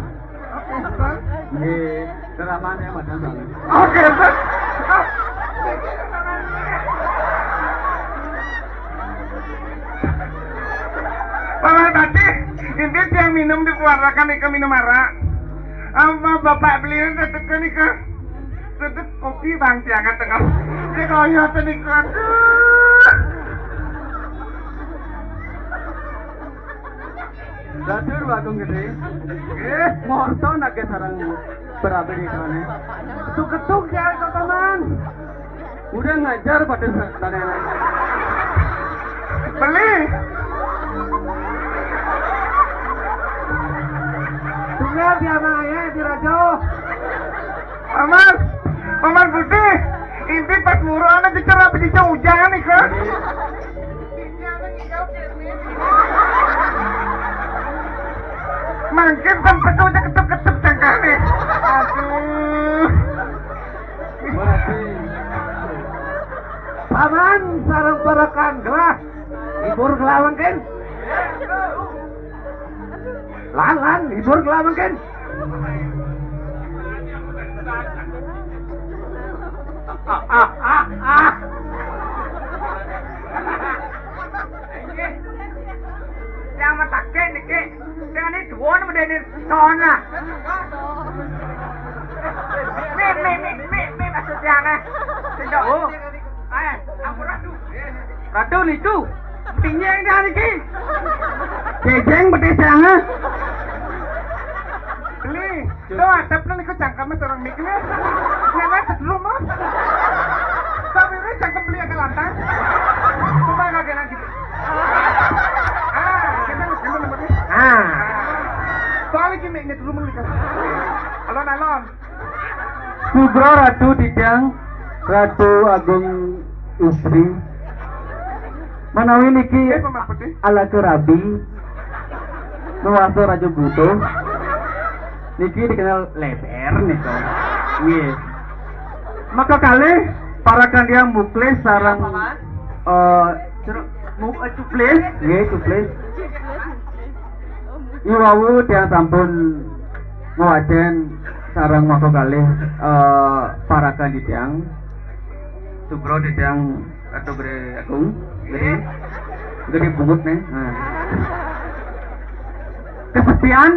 Nggih, ceramahnya macam sana. Oke, Pak. Paman Patih, inti tiang minum di keluarga nika minum arak. Apa bapak beliau tetep nika? Tetep kopi bang tiang tengah. Dia kaya tadi aduh. Datur Bagong Gede. Nggih, morto nake sareng prabu ditone. Ketuk-ketuk ya, Paman. Udah ngajar pada sa-, tane. Beli. Tunggal dia mah ya, di Rajo. Paman, Paman Putih, inti pas muru ana dicerap di hujan nih, kan? Mangkin sampai tuh ketuk-ketuk cangkane. Aduh. Paman sareng parekan gelah. Ibur gelah mangkin. Lan, lan, ibur gelah mangkin. Ah, ah, ah, ah. Yang matake niki, sing ane duwon medeni ton lah. Mi, mi, mi, mi, mi maksud yang eh. Sing do. Oh. Eh, ampun Ratu. Ratu niku. Pinjeng dah niki. Jejeng betis yang eh. Beli. Tuh, adep nih, niku cangkeme sareng mik nih. Nana dulu mah. Tapi ini cangkem beli agak lantang. Coba kagak lagi. Ah, kita harus gimana, Pak? Ah. Soalnya gini, ini dulu mah. Alon-alon. Sugro Ratu Titiang, Ratu Agung Istri. Manawi niki Eh, Paman Putih. Ala kerabi. Nuwasa Raja Buto. Iki dikenal leber nih, Kang. Nggih. Maka kalih parakan tiyang Muklis sareng, eh, Cur-, Mu-, eh, Cuplis, nggih, Cuplis. Iwau tiyang sampun ngwacén sareng maka kalih, eh, parakan tiyang. Subro tiyang Ratu Gede Agung, Gede, Gede Bungut nih. Nah. Kesepian?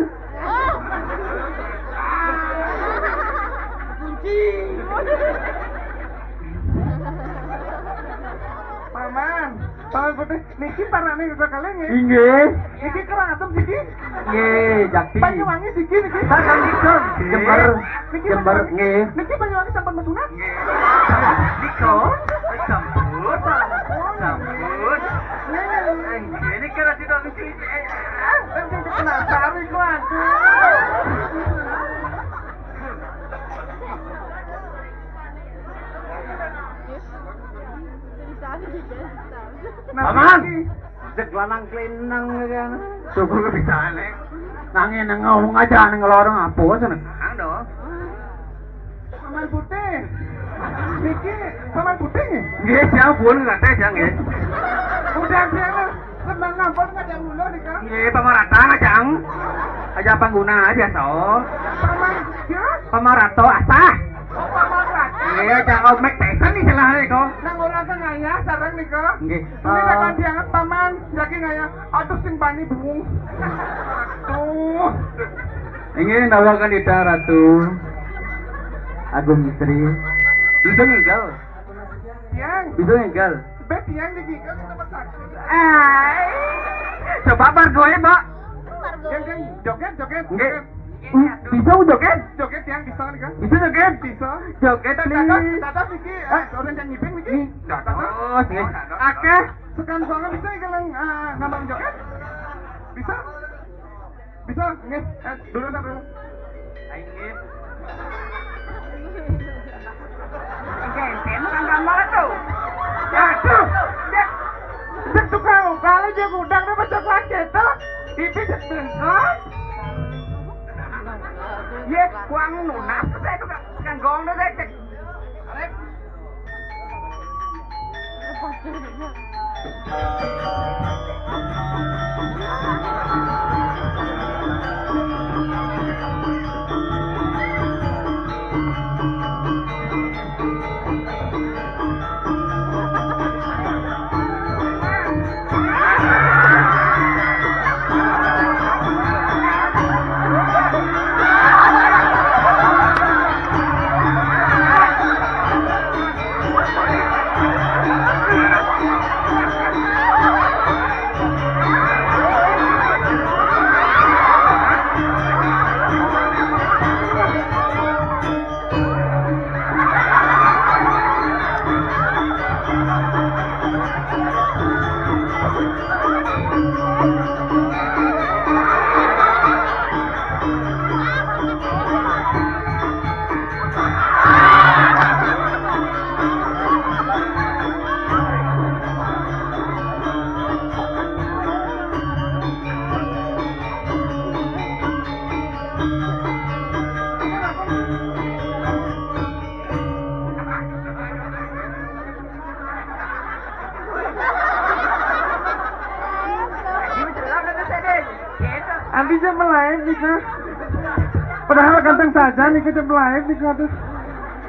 Paman, Paman Putih, niki parane kok kali nggih? Inggih. Niki Karangasem siki? Nggih, Jakti. Banyuwangi siki niki? Sampun Jember. Niki Jember, Banyuwangi. Nggih. Niki Banyuwangi sampun mesunat? Nggih. Nika, sampun. Sampun. Nggih. Nggih, niki lagi dong niki. Eh, eh, eh, penasaran kok aku. Nah, Paman! Niki. Jek lanang klenang ya kan. Coba bisa nek. Nanging nang ngomong aja ning lorong apa sana. Nang do. Paman Putih. Niki Paman Putih nggih? Nggih, siang pun nggak teh, siang nggih. Udah siang lah. Seneng ampun ngajak ngulur nika. Nggih, pamarata ngajak. Aja pangguna aja so. Paman, ya? Pamarato asah. Oh, pamarata. Nggih, aja omek tesan nih salah nih kok. Nang ora ngayah sareng nika. Nggih. Ini Eh, akan dianggap paman, jadi ngayah. Aduh, sing bani bungung. Aduh. Inggih, nawakan kita Ratu Agung Istri. Bisa ngigal. Tiang. Bisa ngigal. Be tiang di gigal kita pasang. Eh, coba bar gue, Mbak. Tiang, tiang, joget, joget, Nggih. joget. Hmm, bisa joget? Joget tiang bisa nih kan? Bisa joget? Bisa. Joget, Tata, please. Tata, Tata, Vicky, eh, orang yang ngibing, Vicky. Nih. Tata. Oh, sih. Oke. Sekarang soalnya bisa ya, kalian, eh, ngambang joget? Bisa? Bisa? Nggih, eh, dulu, dulu. Ayo, nggih. Oke, saya makan gambar tuh. Aduh, cek, cek tukang ugal aja gudang nih, macam lagi tuh. Ini cek bengkok. Ye, kuang nunas, saya tuh kan gong tuh, saya cek. Andi jam live nih, Kak. Padahal ganteng saja nih, jam live nih, Kak. Aduh.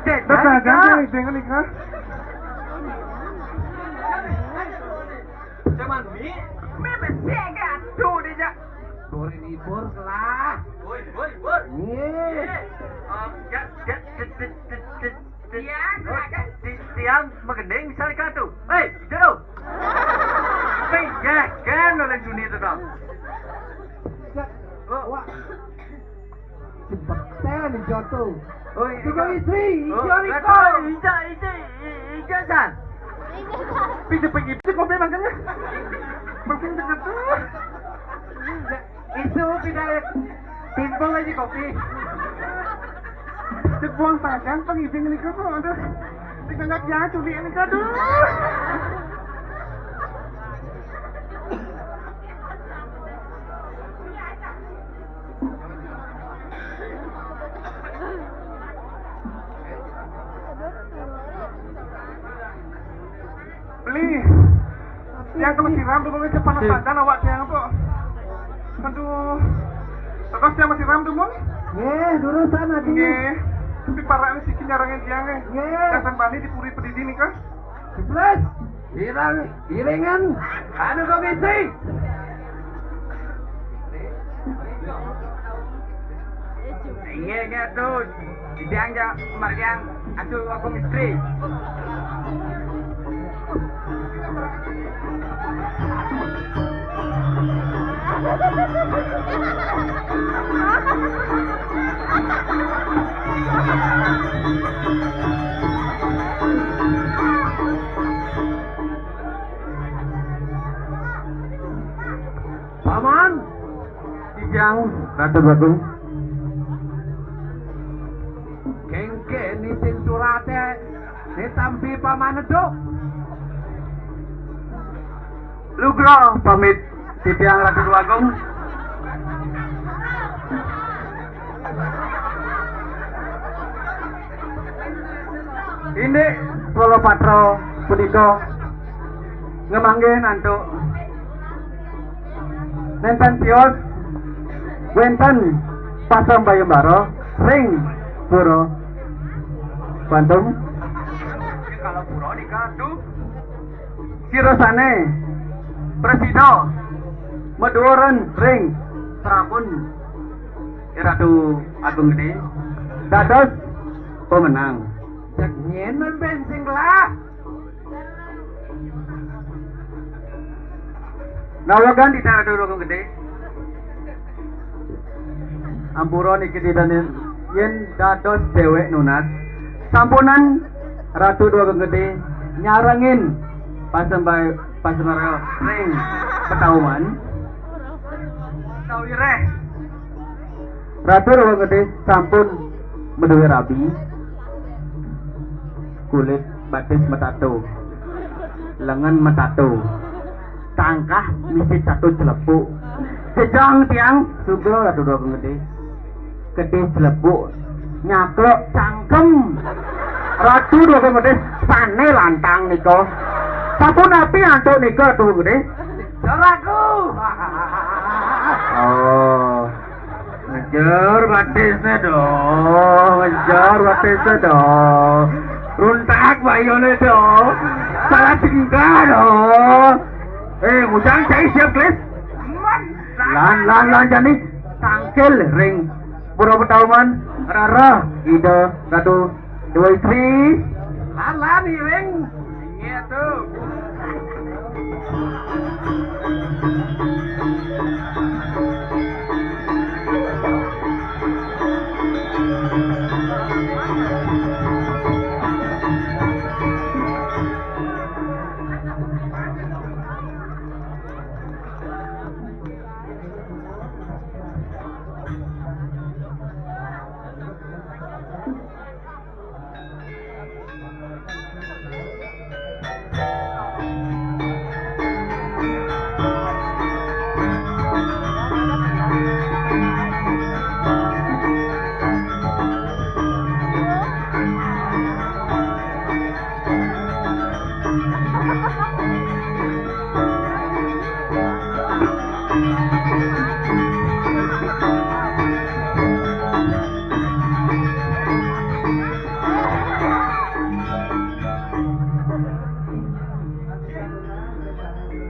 Cek, Terus saja cek. Nih, dengan nih, Kak. Cuman mi, mi besi gaduh dia. Bor ini bor lah. Bor, bor, bor. Nih. Eh, ya, ya, ya, ya, ya, ya. Iya, silakan. Ti-, tiang magending bisa ka tuh. Hei, jero. Hei, ya, kan oleh dunia itu dong. Wah. Jembatan hijau tuh. Oh, iya. Tiga istri, Oh, hijau nih, betul. Kau. Hijau, hijau, hijau, San. Pintu pergi, itu kopi makannya. Makin dekat tuh. Ya, isu pindah timpul aja kopi. Dibuang tangan pengibing niku, aduh. Sing ngajak ya, culik niku, aduh. Ih, tiang kena siram dulu, panas badan awak tiang tu. Aduh. Terus tiang masiram dulu, Mun. Nggih, durus adi. Nggih. Tapi parah ni sikit nyarangin tiang, eh. Nggih. Tiang sembah ni di puri pedidi ni, kah? Plus, irang, iringan, anu komisi. Inggih, inggih, Atu. Titiang ja margiang Atu Agung Istri. Paman, titiang Ratu Bagong. Kéngkén isin suraté ditampi Paman Atu. Lugra pamit titiang Ratu Bagong. Indik Swalapatra punika ngamanggih antuk nénten tios wénten pasambayembara ring pura Bantung. Kalau pura nika, Atu. Sira sané prasida maduuran ring prabun Ratu Agung Gedé dados pemenang. Cek nyén mén sing gelah. Nawegan di Ratu Agung Gedé. Ampura niki didanin yén dados déwék nunas. Sampunan Ratu Déwa Gedé nyarengin pasembah-, pasembara ring petauman. Sawiréh Ratu Déwa Gedé sampun madué rabi. Kulit batis matato, lengen matato, tangkah misi tato celepuk. Jejang tiang, sugra Ratu Déwa Gedé. Kedis celepuk, nyaklok cangkem. Ratu Déwa Gedé, sané lantang nika. Sapunapi antuk nika, Ratu Déwa Gedé? Seraku. Oh. Ngejar batisné dong, ngejar batisné dong. Runtak bayoné dong. Salah tingkah dong. Eh, ngujang cai siap, Klis. Lan, lan, lan, jani tangkil ring pura petauman, rara Ida Ratu Déwa Istri. Lan, lan, iring. Inggih, Atu.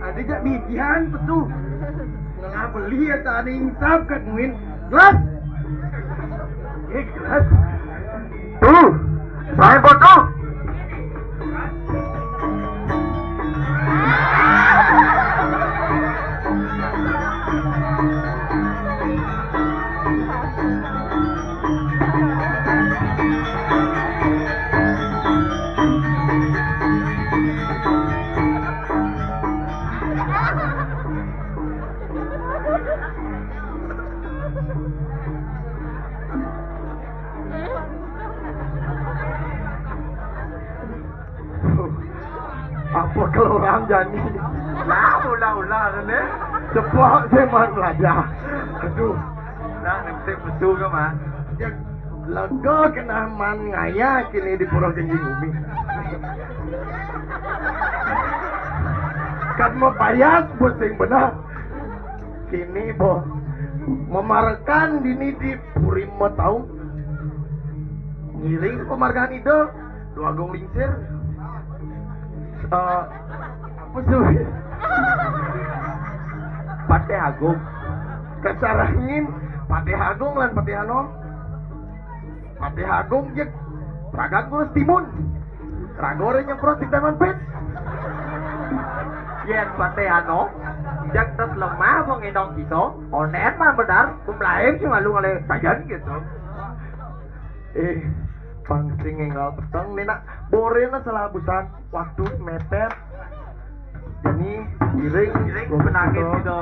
Ada jak bijian pesu. Ngelah beli ya tani insap kat muin. Jelas? Eh, jelas. Tuh, saya foto. Apa kalau orang jani? Lah, ulah-ulah ni. Cepat saya main belajar. Aduh. Nah, nanti betul ke, Mas? Ya, lega kena man ngaya kini di Pura Genji Bumi. Kan mapayas, bos, sing bener. Kini, bos, mamarekan dini di Puri Mataung. Ngiring pamargian Ida, Dwagung Lingsir. Eh, apa sih? Patih Agung. Kasarengin Patih Agung lan Patih Anom. Patih Agung jeg pragat ngurus timun. Raga ora nyemprot di taman pit. Yén Patih Anom, jeg tes lemah mengidong kita, onen mah benar, kumlain sing malu ngalih sajan gitu. Eh, pang sing énggal peteng nih, nak. Boréna salah busan, waktu mepet. Ini giring, giring penangis kita.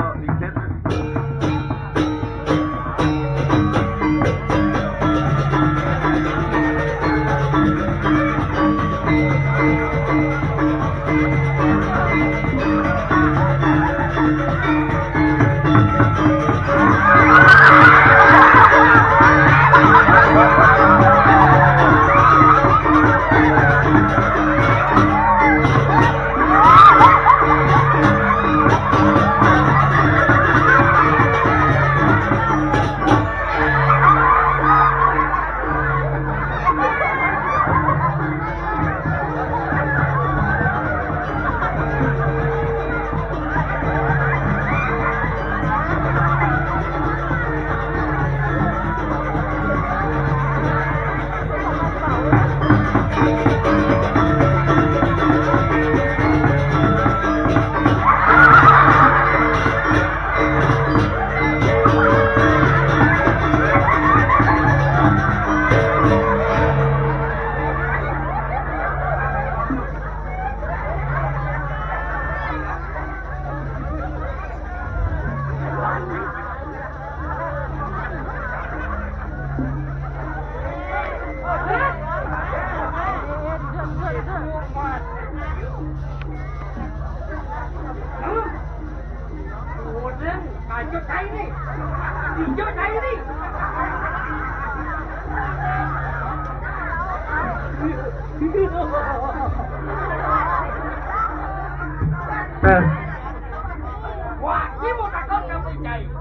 Wah, iki mau takon nang si Cai. Itu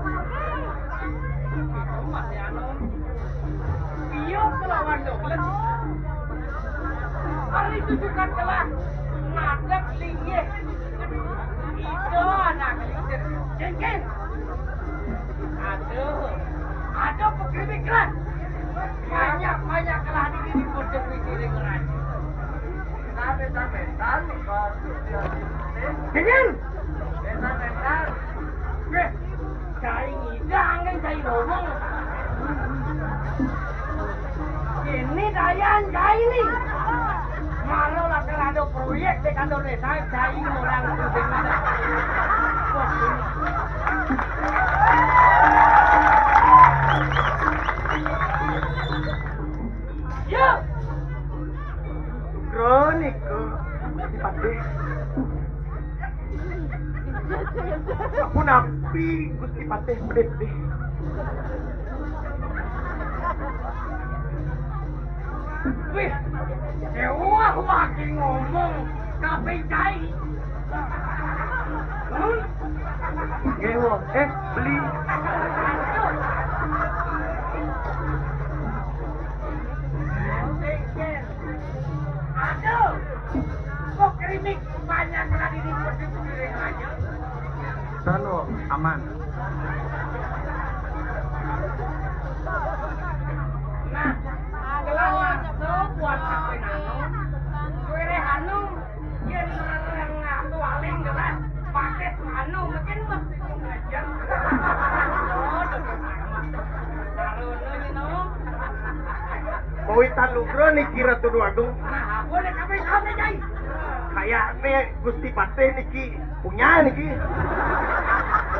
masih anu. Iya kelawan Douglas. Hari itu suka telah ngadep linggih. Itu anak linggih. Cengkeh. Aduh. Aduh, pegawai kelas. Banyak-banyak kelah di sini, bodoh, mikirin raja. Kenyang. Weh, cai ngidang kan cai ngomong. Ini dayan cai nih. Malah lah kalau ada proyek di kantor desa, cai orang. Ya. Kronik, Gusti Patih. Punapi Gusti Patih pedih-pedih. Wih, ewah waki ngomong kabéh cai. Hmm? Nggih, Wong. Eh, beli. Aduh. Kok keripik banyak lagi di piring aja? Sano, aman. Nah, gelangan buat aku nanu. Suwere anu, yen ngatu aling gelas, pakai anu, mungkin mesti ngajar. Oh, taruh dulu, you know. Mawitan nugra niki Ratu Déwa Agung. Nah, apa nek kabeh kabeh, Cai? Kayakne Gusti Patih niki punya niki.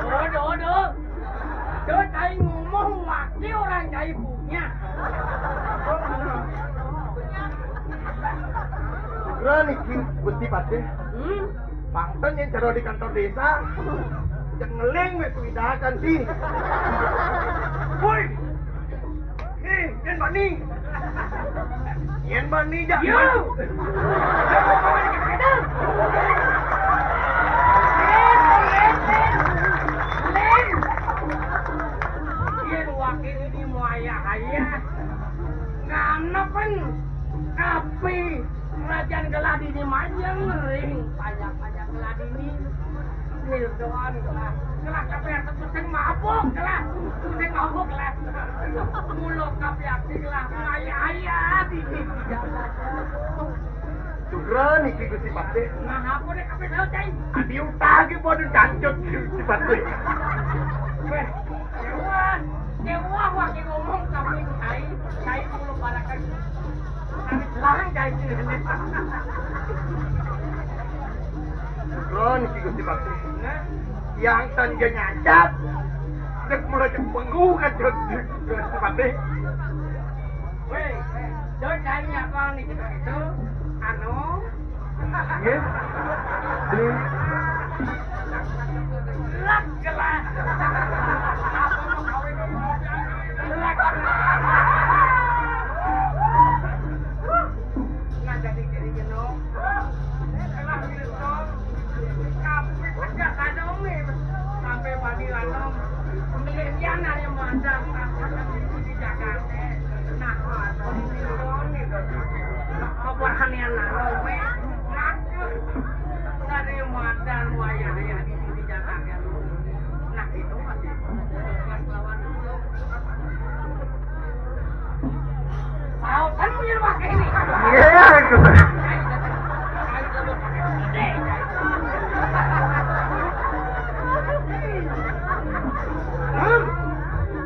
Aduh, aduh. Tuh, Cai ngomong wakil orang Cai punya. Nugra niki Gusti Patih. Hmm? Pangten yang cara di kantor desa. Jangan ngeling wis widakan sih. Woi. Eh, yen bani. Yen bani jak. Yo. Yen bani jak. Jan gelah dini manjang ring, banyak-banyak gelah dini. Nildoan gelah. Gelah kabeh sing mabuk gelah. Sing mabuk gelah. Mulo kabeh ati gelah. Maya-aya dini. Sugra niki Gusti Patih. Nah, apa nek kabeh salah, Cai? Adi utah iki padha cancut Gusti Patih. Weh, dewa, dewa wae ngomong kami Cai, Cai mulo barakan. Kami larang Cai sini. Sugra niki Gusti Patih. Nah, yang tanja nyacat. Dek mulai cek penggu kan Gusti Patih. Weh, Cai nyapa niki begitu? Anu, nggih. Beli. Lak gelah. Lak. Nah, jadi kiri geno. Gelah gitu. Kabeh tegas aja, Om, nih. Sampai padi lanang. Pemilihan hari mandang. Di Jakarta. Nah, apa nih, gitu. Apa hanian nang, Om, nih? Ngaku. Dari madan wayah ya di sini jangan ya. Nah, itu masih tugas lawan dulu. Tahu kan punya rumah kayak ini? Iya, gitu.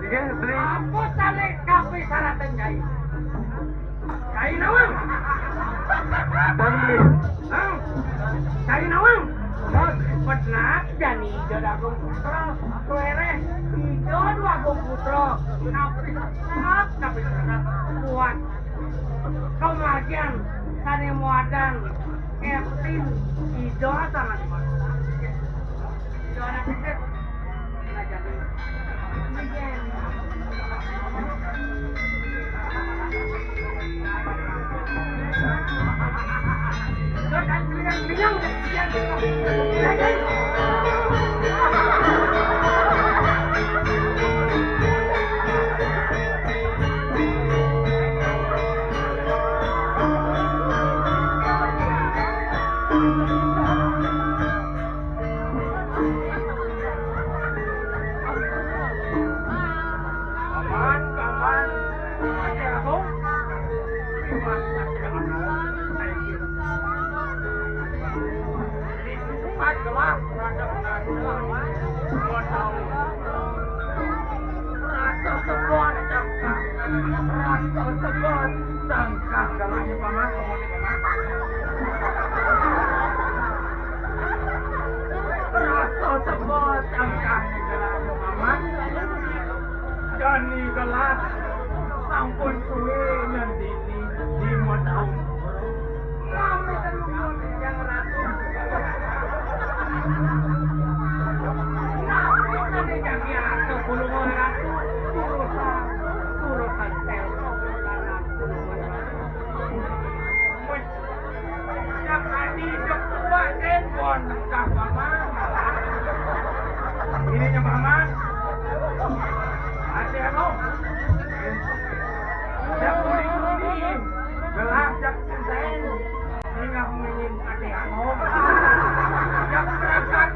Iya, beli. Apa sale kafe saratan jai? Cai nawang. Bang, beli. Hah? Cai nawang. Bang. Benar jani Ijo Dagung Putra. Tuere Ijo Dagung Putra. Tapi tetap, tapi tetap kuat. Kemargian sane muadan Ertin Ijo sangat kuat. Ijo anak kecil. Paman, paman, Patih Agung. Mas Patih Agung. Di tempat gelap, berada di dalam. Dua tahun. Rasa sebuah tangkah. Rasa sebuah tangkah. Gelahnya paman, paman, paman. Rasa sebuah tangkah. Gelahnya paman. Jani gelah sampun suwe nandini lima taun. Nami telu yang ratu. Nami sane jani ratu, bulung ratu, urusan, urusan telpon, urusan ratu. Cak Adi, cak tua, den, bon, cak paman. Ini cak paman. Ate anu. Cak kuning-kuning. Gelah cak senten. Ningah mungin ate anu. Cak berangkat.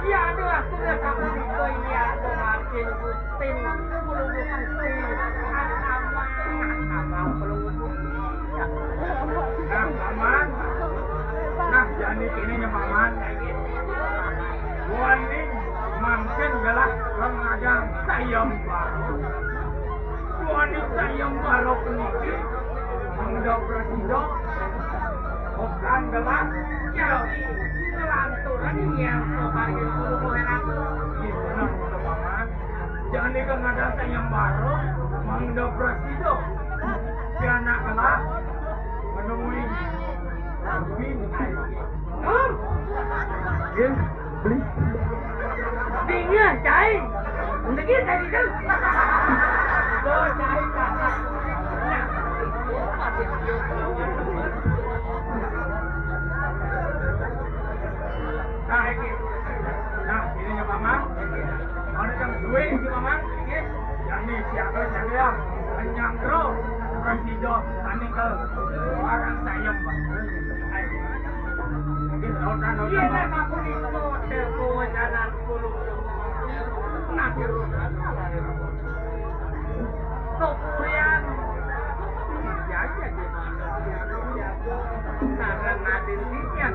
Iya, aduh, aku udah sama Niko ini, aku makin rutin, belum rutin. Sama, sama, belum rutin. Nah, paman. Nah, jani kene nya paman. Buaning mangkin gelah rengadang sayembara. Buaning sayembara puniki mangda prasida. Bukan gelah, ya, ngelanturan yang kemarin guru Moheran. Gimana, paman? Jani kang ada sayembara, mangda prasida. Pianak gelah menemui Arwin. Hah? Nggih, beli. Dingin, Cai. Dingin, Cai, Cai. Tuh, Cai, kakak. Nah, iki. Nah, ini ya, Paman. Mana yang Nyangkro, prasido, tani ke, orang sayem, Pak. Ayo. Iya, Pak, aku di kota, kota jalan puluh. Nah, di rumah, Kopuyan. Iya, iya, iya. Sareng adin pian.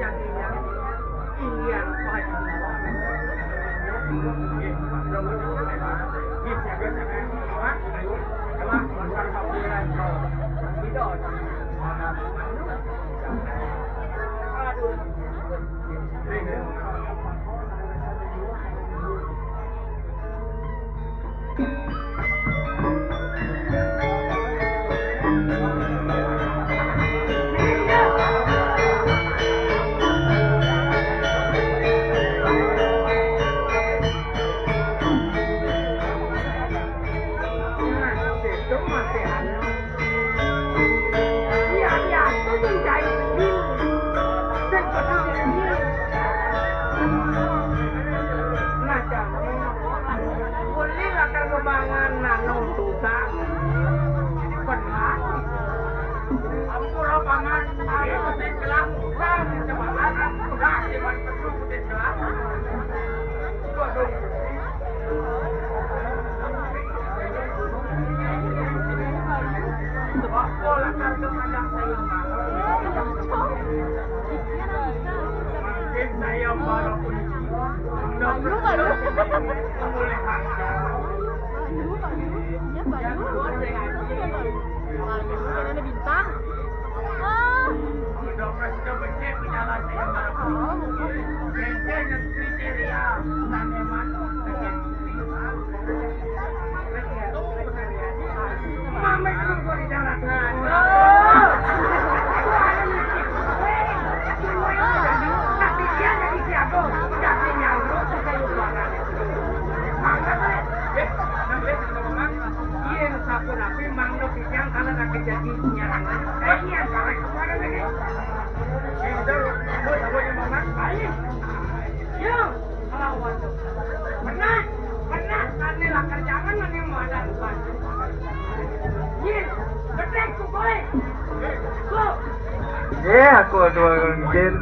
Jadinya iya, Pak. Aduh. Pak Yu, Pak Yu. Iya, Pak Yu. Pak Yu, Pak Yu, Bintang. Ah. Iya, sampun api mangda kijang kalau nak kejadi nyarang. Eh, iya, sekarang kemana lagi? Pinter, buat apa yang mama? Ayo, yo, melawan. Pernah, pernah, aneh lah kerjangan, aneh mau ada lupa. Iya, betul, ku boleh. Ku. Iya, aku dua mungkin.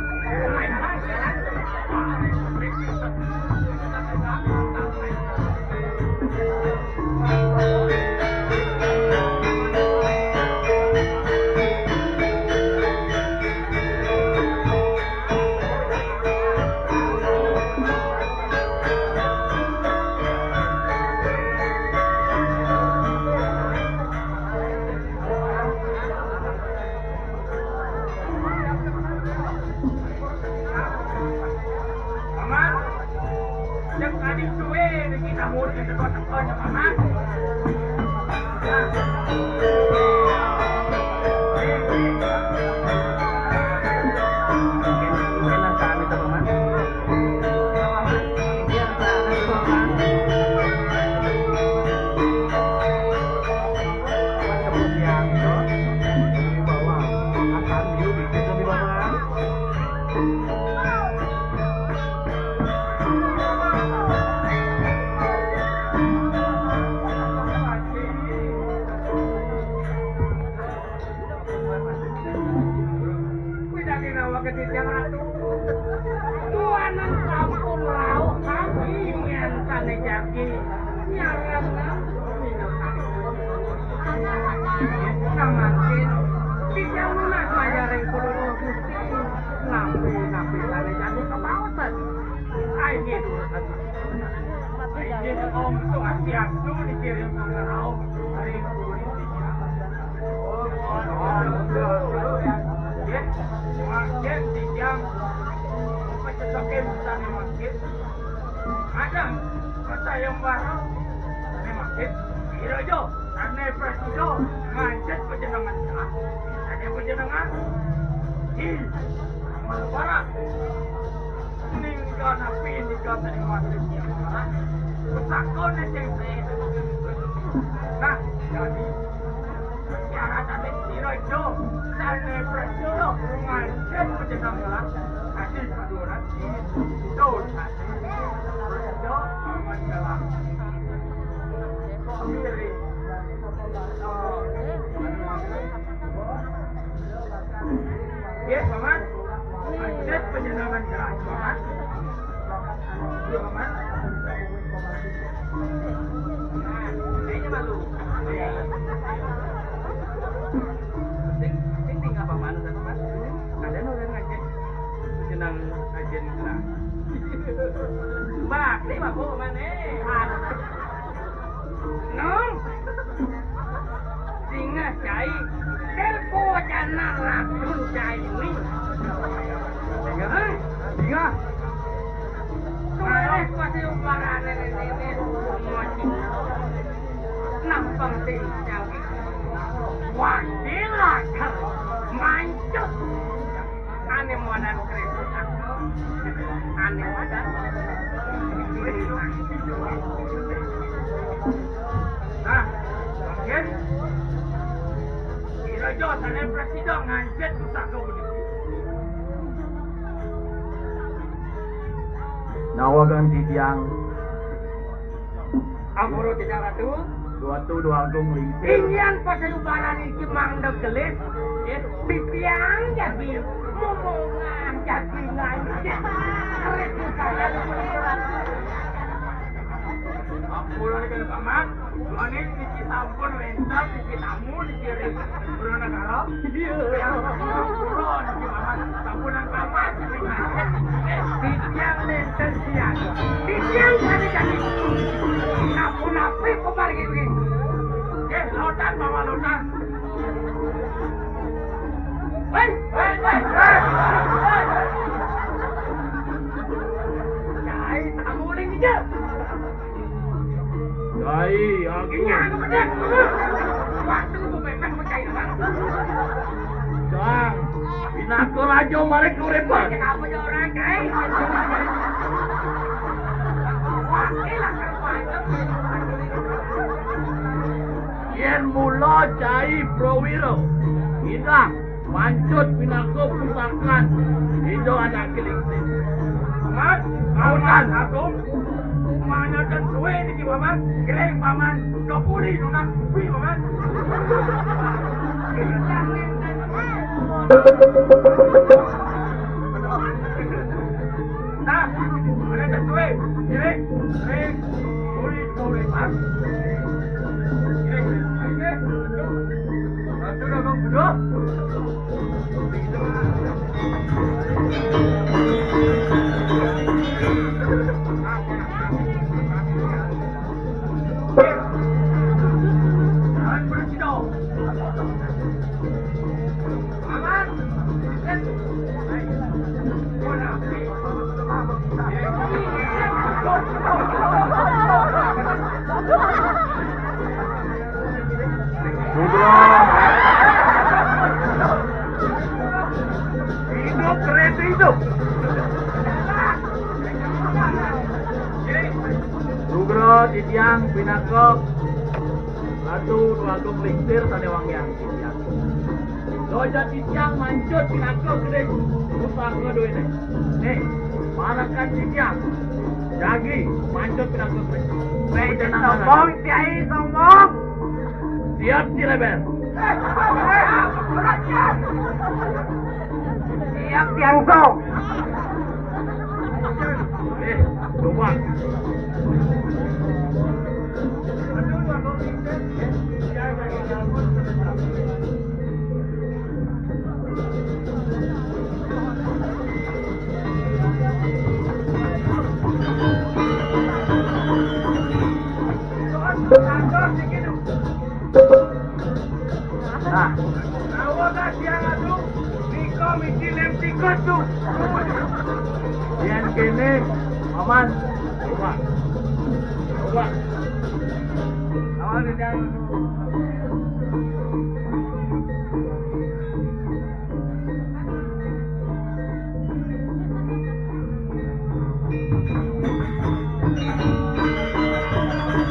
Kuwi daging awake Titiang Ratu. Tuanan sampun rauh sami miantane jagi. Nyarang minangkane. Namakin. Titiang nunas mayaring kula Gusti. Nampi-nampi sane jagi kepaosan. Ayo, nggih, durus. Ayo, nggih, Om Swastiastu, dikirim rauh ring kuring titiang. Nggih, mangkin titiang pecedoke sane mangkin. Ada percaya bareng. Sane mangkin, ira aja, sane prasida ngancet panjenengan. Sane panjenengan. Ih, amal barang. Ning kanapi nika sing wajib nyamara? Pusakane sing sih. Nah, jadi persyaratan sira itu sane prasida ngancet panjenengan. Tadi paduran itu tadi. Prasida aman dalam. Paman, lanjut penyerangan gerak, Paman. Iya, Paman. Nah, kayaknya malu. Sing, sing tinggal Paman, Paman. Ada orang ngajak. Senang aja nih, Kak. Mbak, ini mabuk mana? Nong. Singa cai. Telpo jana racun cai ini. Singa, eh? Singa. Kemarin pasti umparan ini, ini. Nampang tinggal. Wah, gila. Mancus. Ane modal kredit aku. Ane modal. Nah, mungkin kira jo sana presiden ngancet susah kau begitu. Nawa ganti tiang. Ampura titiang Ratu. Ratu Déwa Agung Lingsir. Inggihan pasayubaran iki mangda gelis. Titiang jadi momongan, jadi ngancit. Arep misalnya. Ampura nih, Paman. Soalnya niki sampun wénten niki tamu niki ring Negara. Iya. Yang ampura niki Paman, sampun nang Paman. Titiang nénten siang. Titiang tadi-tadi. Napi-napi pemargi kuwi. Nggih, lautan, Paman, lautan. Wéh, wéh, wéh, wéh. Cai, tamu ning dija. Cai, aku. Iya, aku bener. Waktu ku pepeh ku cai doang. Cang, pinaka raja maring uripan. Ya, apa ya orang, Cai? Wah, elah, kerupanya. Yén mula Cai Prawira, Idang, Mancut pinaka pusakan Ida Anak Lingsir. Mas, Paman Agung, mana dan suwe niki, Paman? Kering, Paman, kepuri nunas kuwi, Paman. Nah, mana dan suwe, kering, kering, kepuri, kepuri, Mas. Kering, kering, kering. Sugra. Hidup, kereta hidup. Sugra titiang pinaka Ratu Déwa Agung Lingsir sané wangiang titiang. Dosa titiang Mancut pinaka gedé pusaka duwéné. Nih, parekan titiang. Jagi Mancut pinaka gedé. Sombong, Kiai, sombong. Siap, Cileber. Siap, Tiang Song. Eh, coba. Nah. Awak kasihan atuh, nika misi lem tikus tuh. Yén kéné, Paman, coba. Coba. Awas, jangan.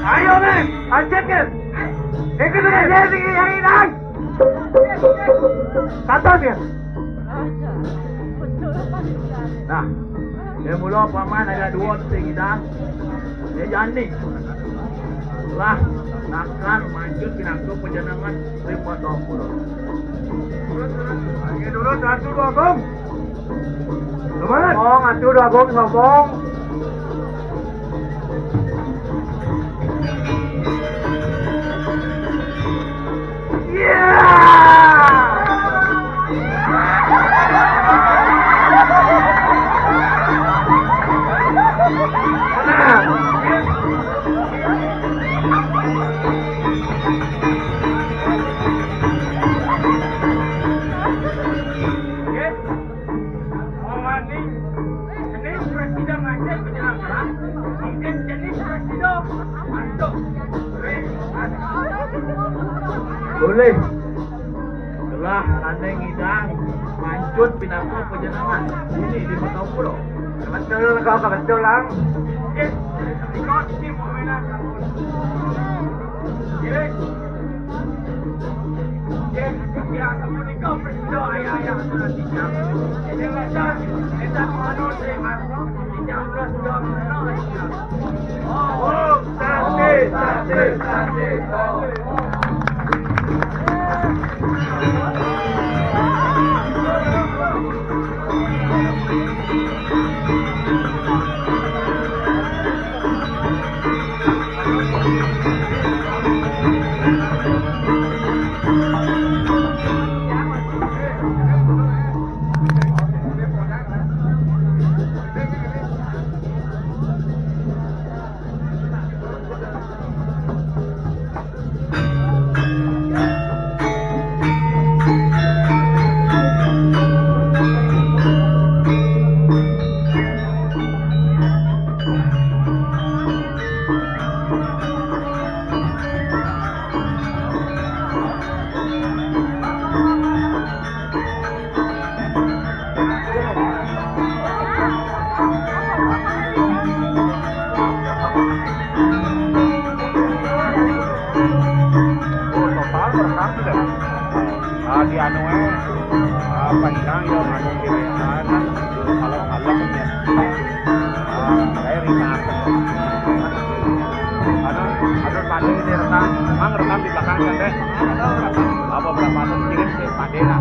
Ayo, men, lanjutkan. Ikut dengan dia, tinggi yang hilang. Kata dia. Nah, dia mula Paman ada dua tinggi dah. Dia jani. Lah, nakar Mancut pinaka panjenengan. Ripatapura. Lagi dulu, Ratu Agung. Sombong, atuh Agung sombong. Maning jenis presida ngajak penyelenggara, mungkin jenis presida untuk boleh. Telah aneh ngidang, mancut pinangku penyenangan ini di Mekah Umroh. Kebetul kau, kebetul lang. Yes, ikut tim pemenang. Yes. Oh, total merekam sudah. Ah, di anu, eh, ah, panjang ya, anu, kira-kira, kan, kalau, kalau, ya. Ah, saya ringan. Anu, anu, paling ini rekam, emang rekam di belakang kan, Dek? Apa berapa anu kirim ke Pak Dera?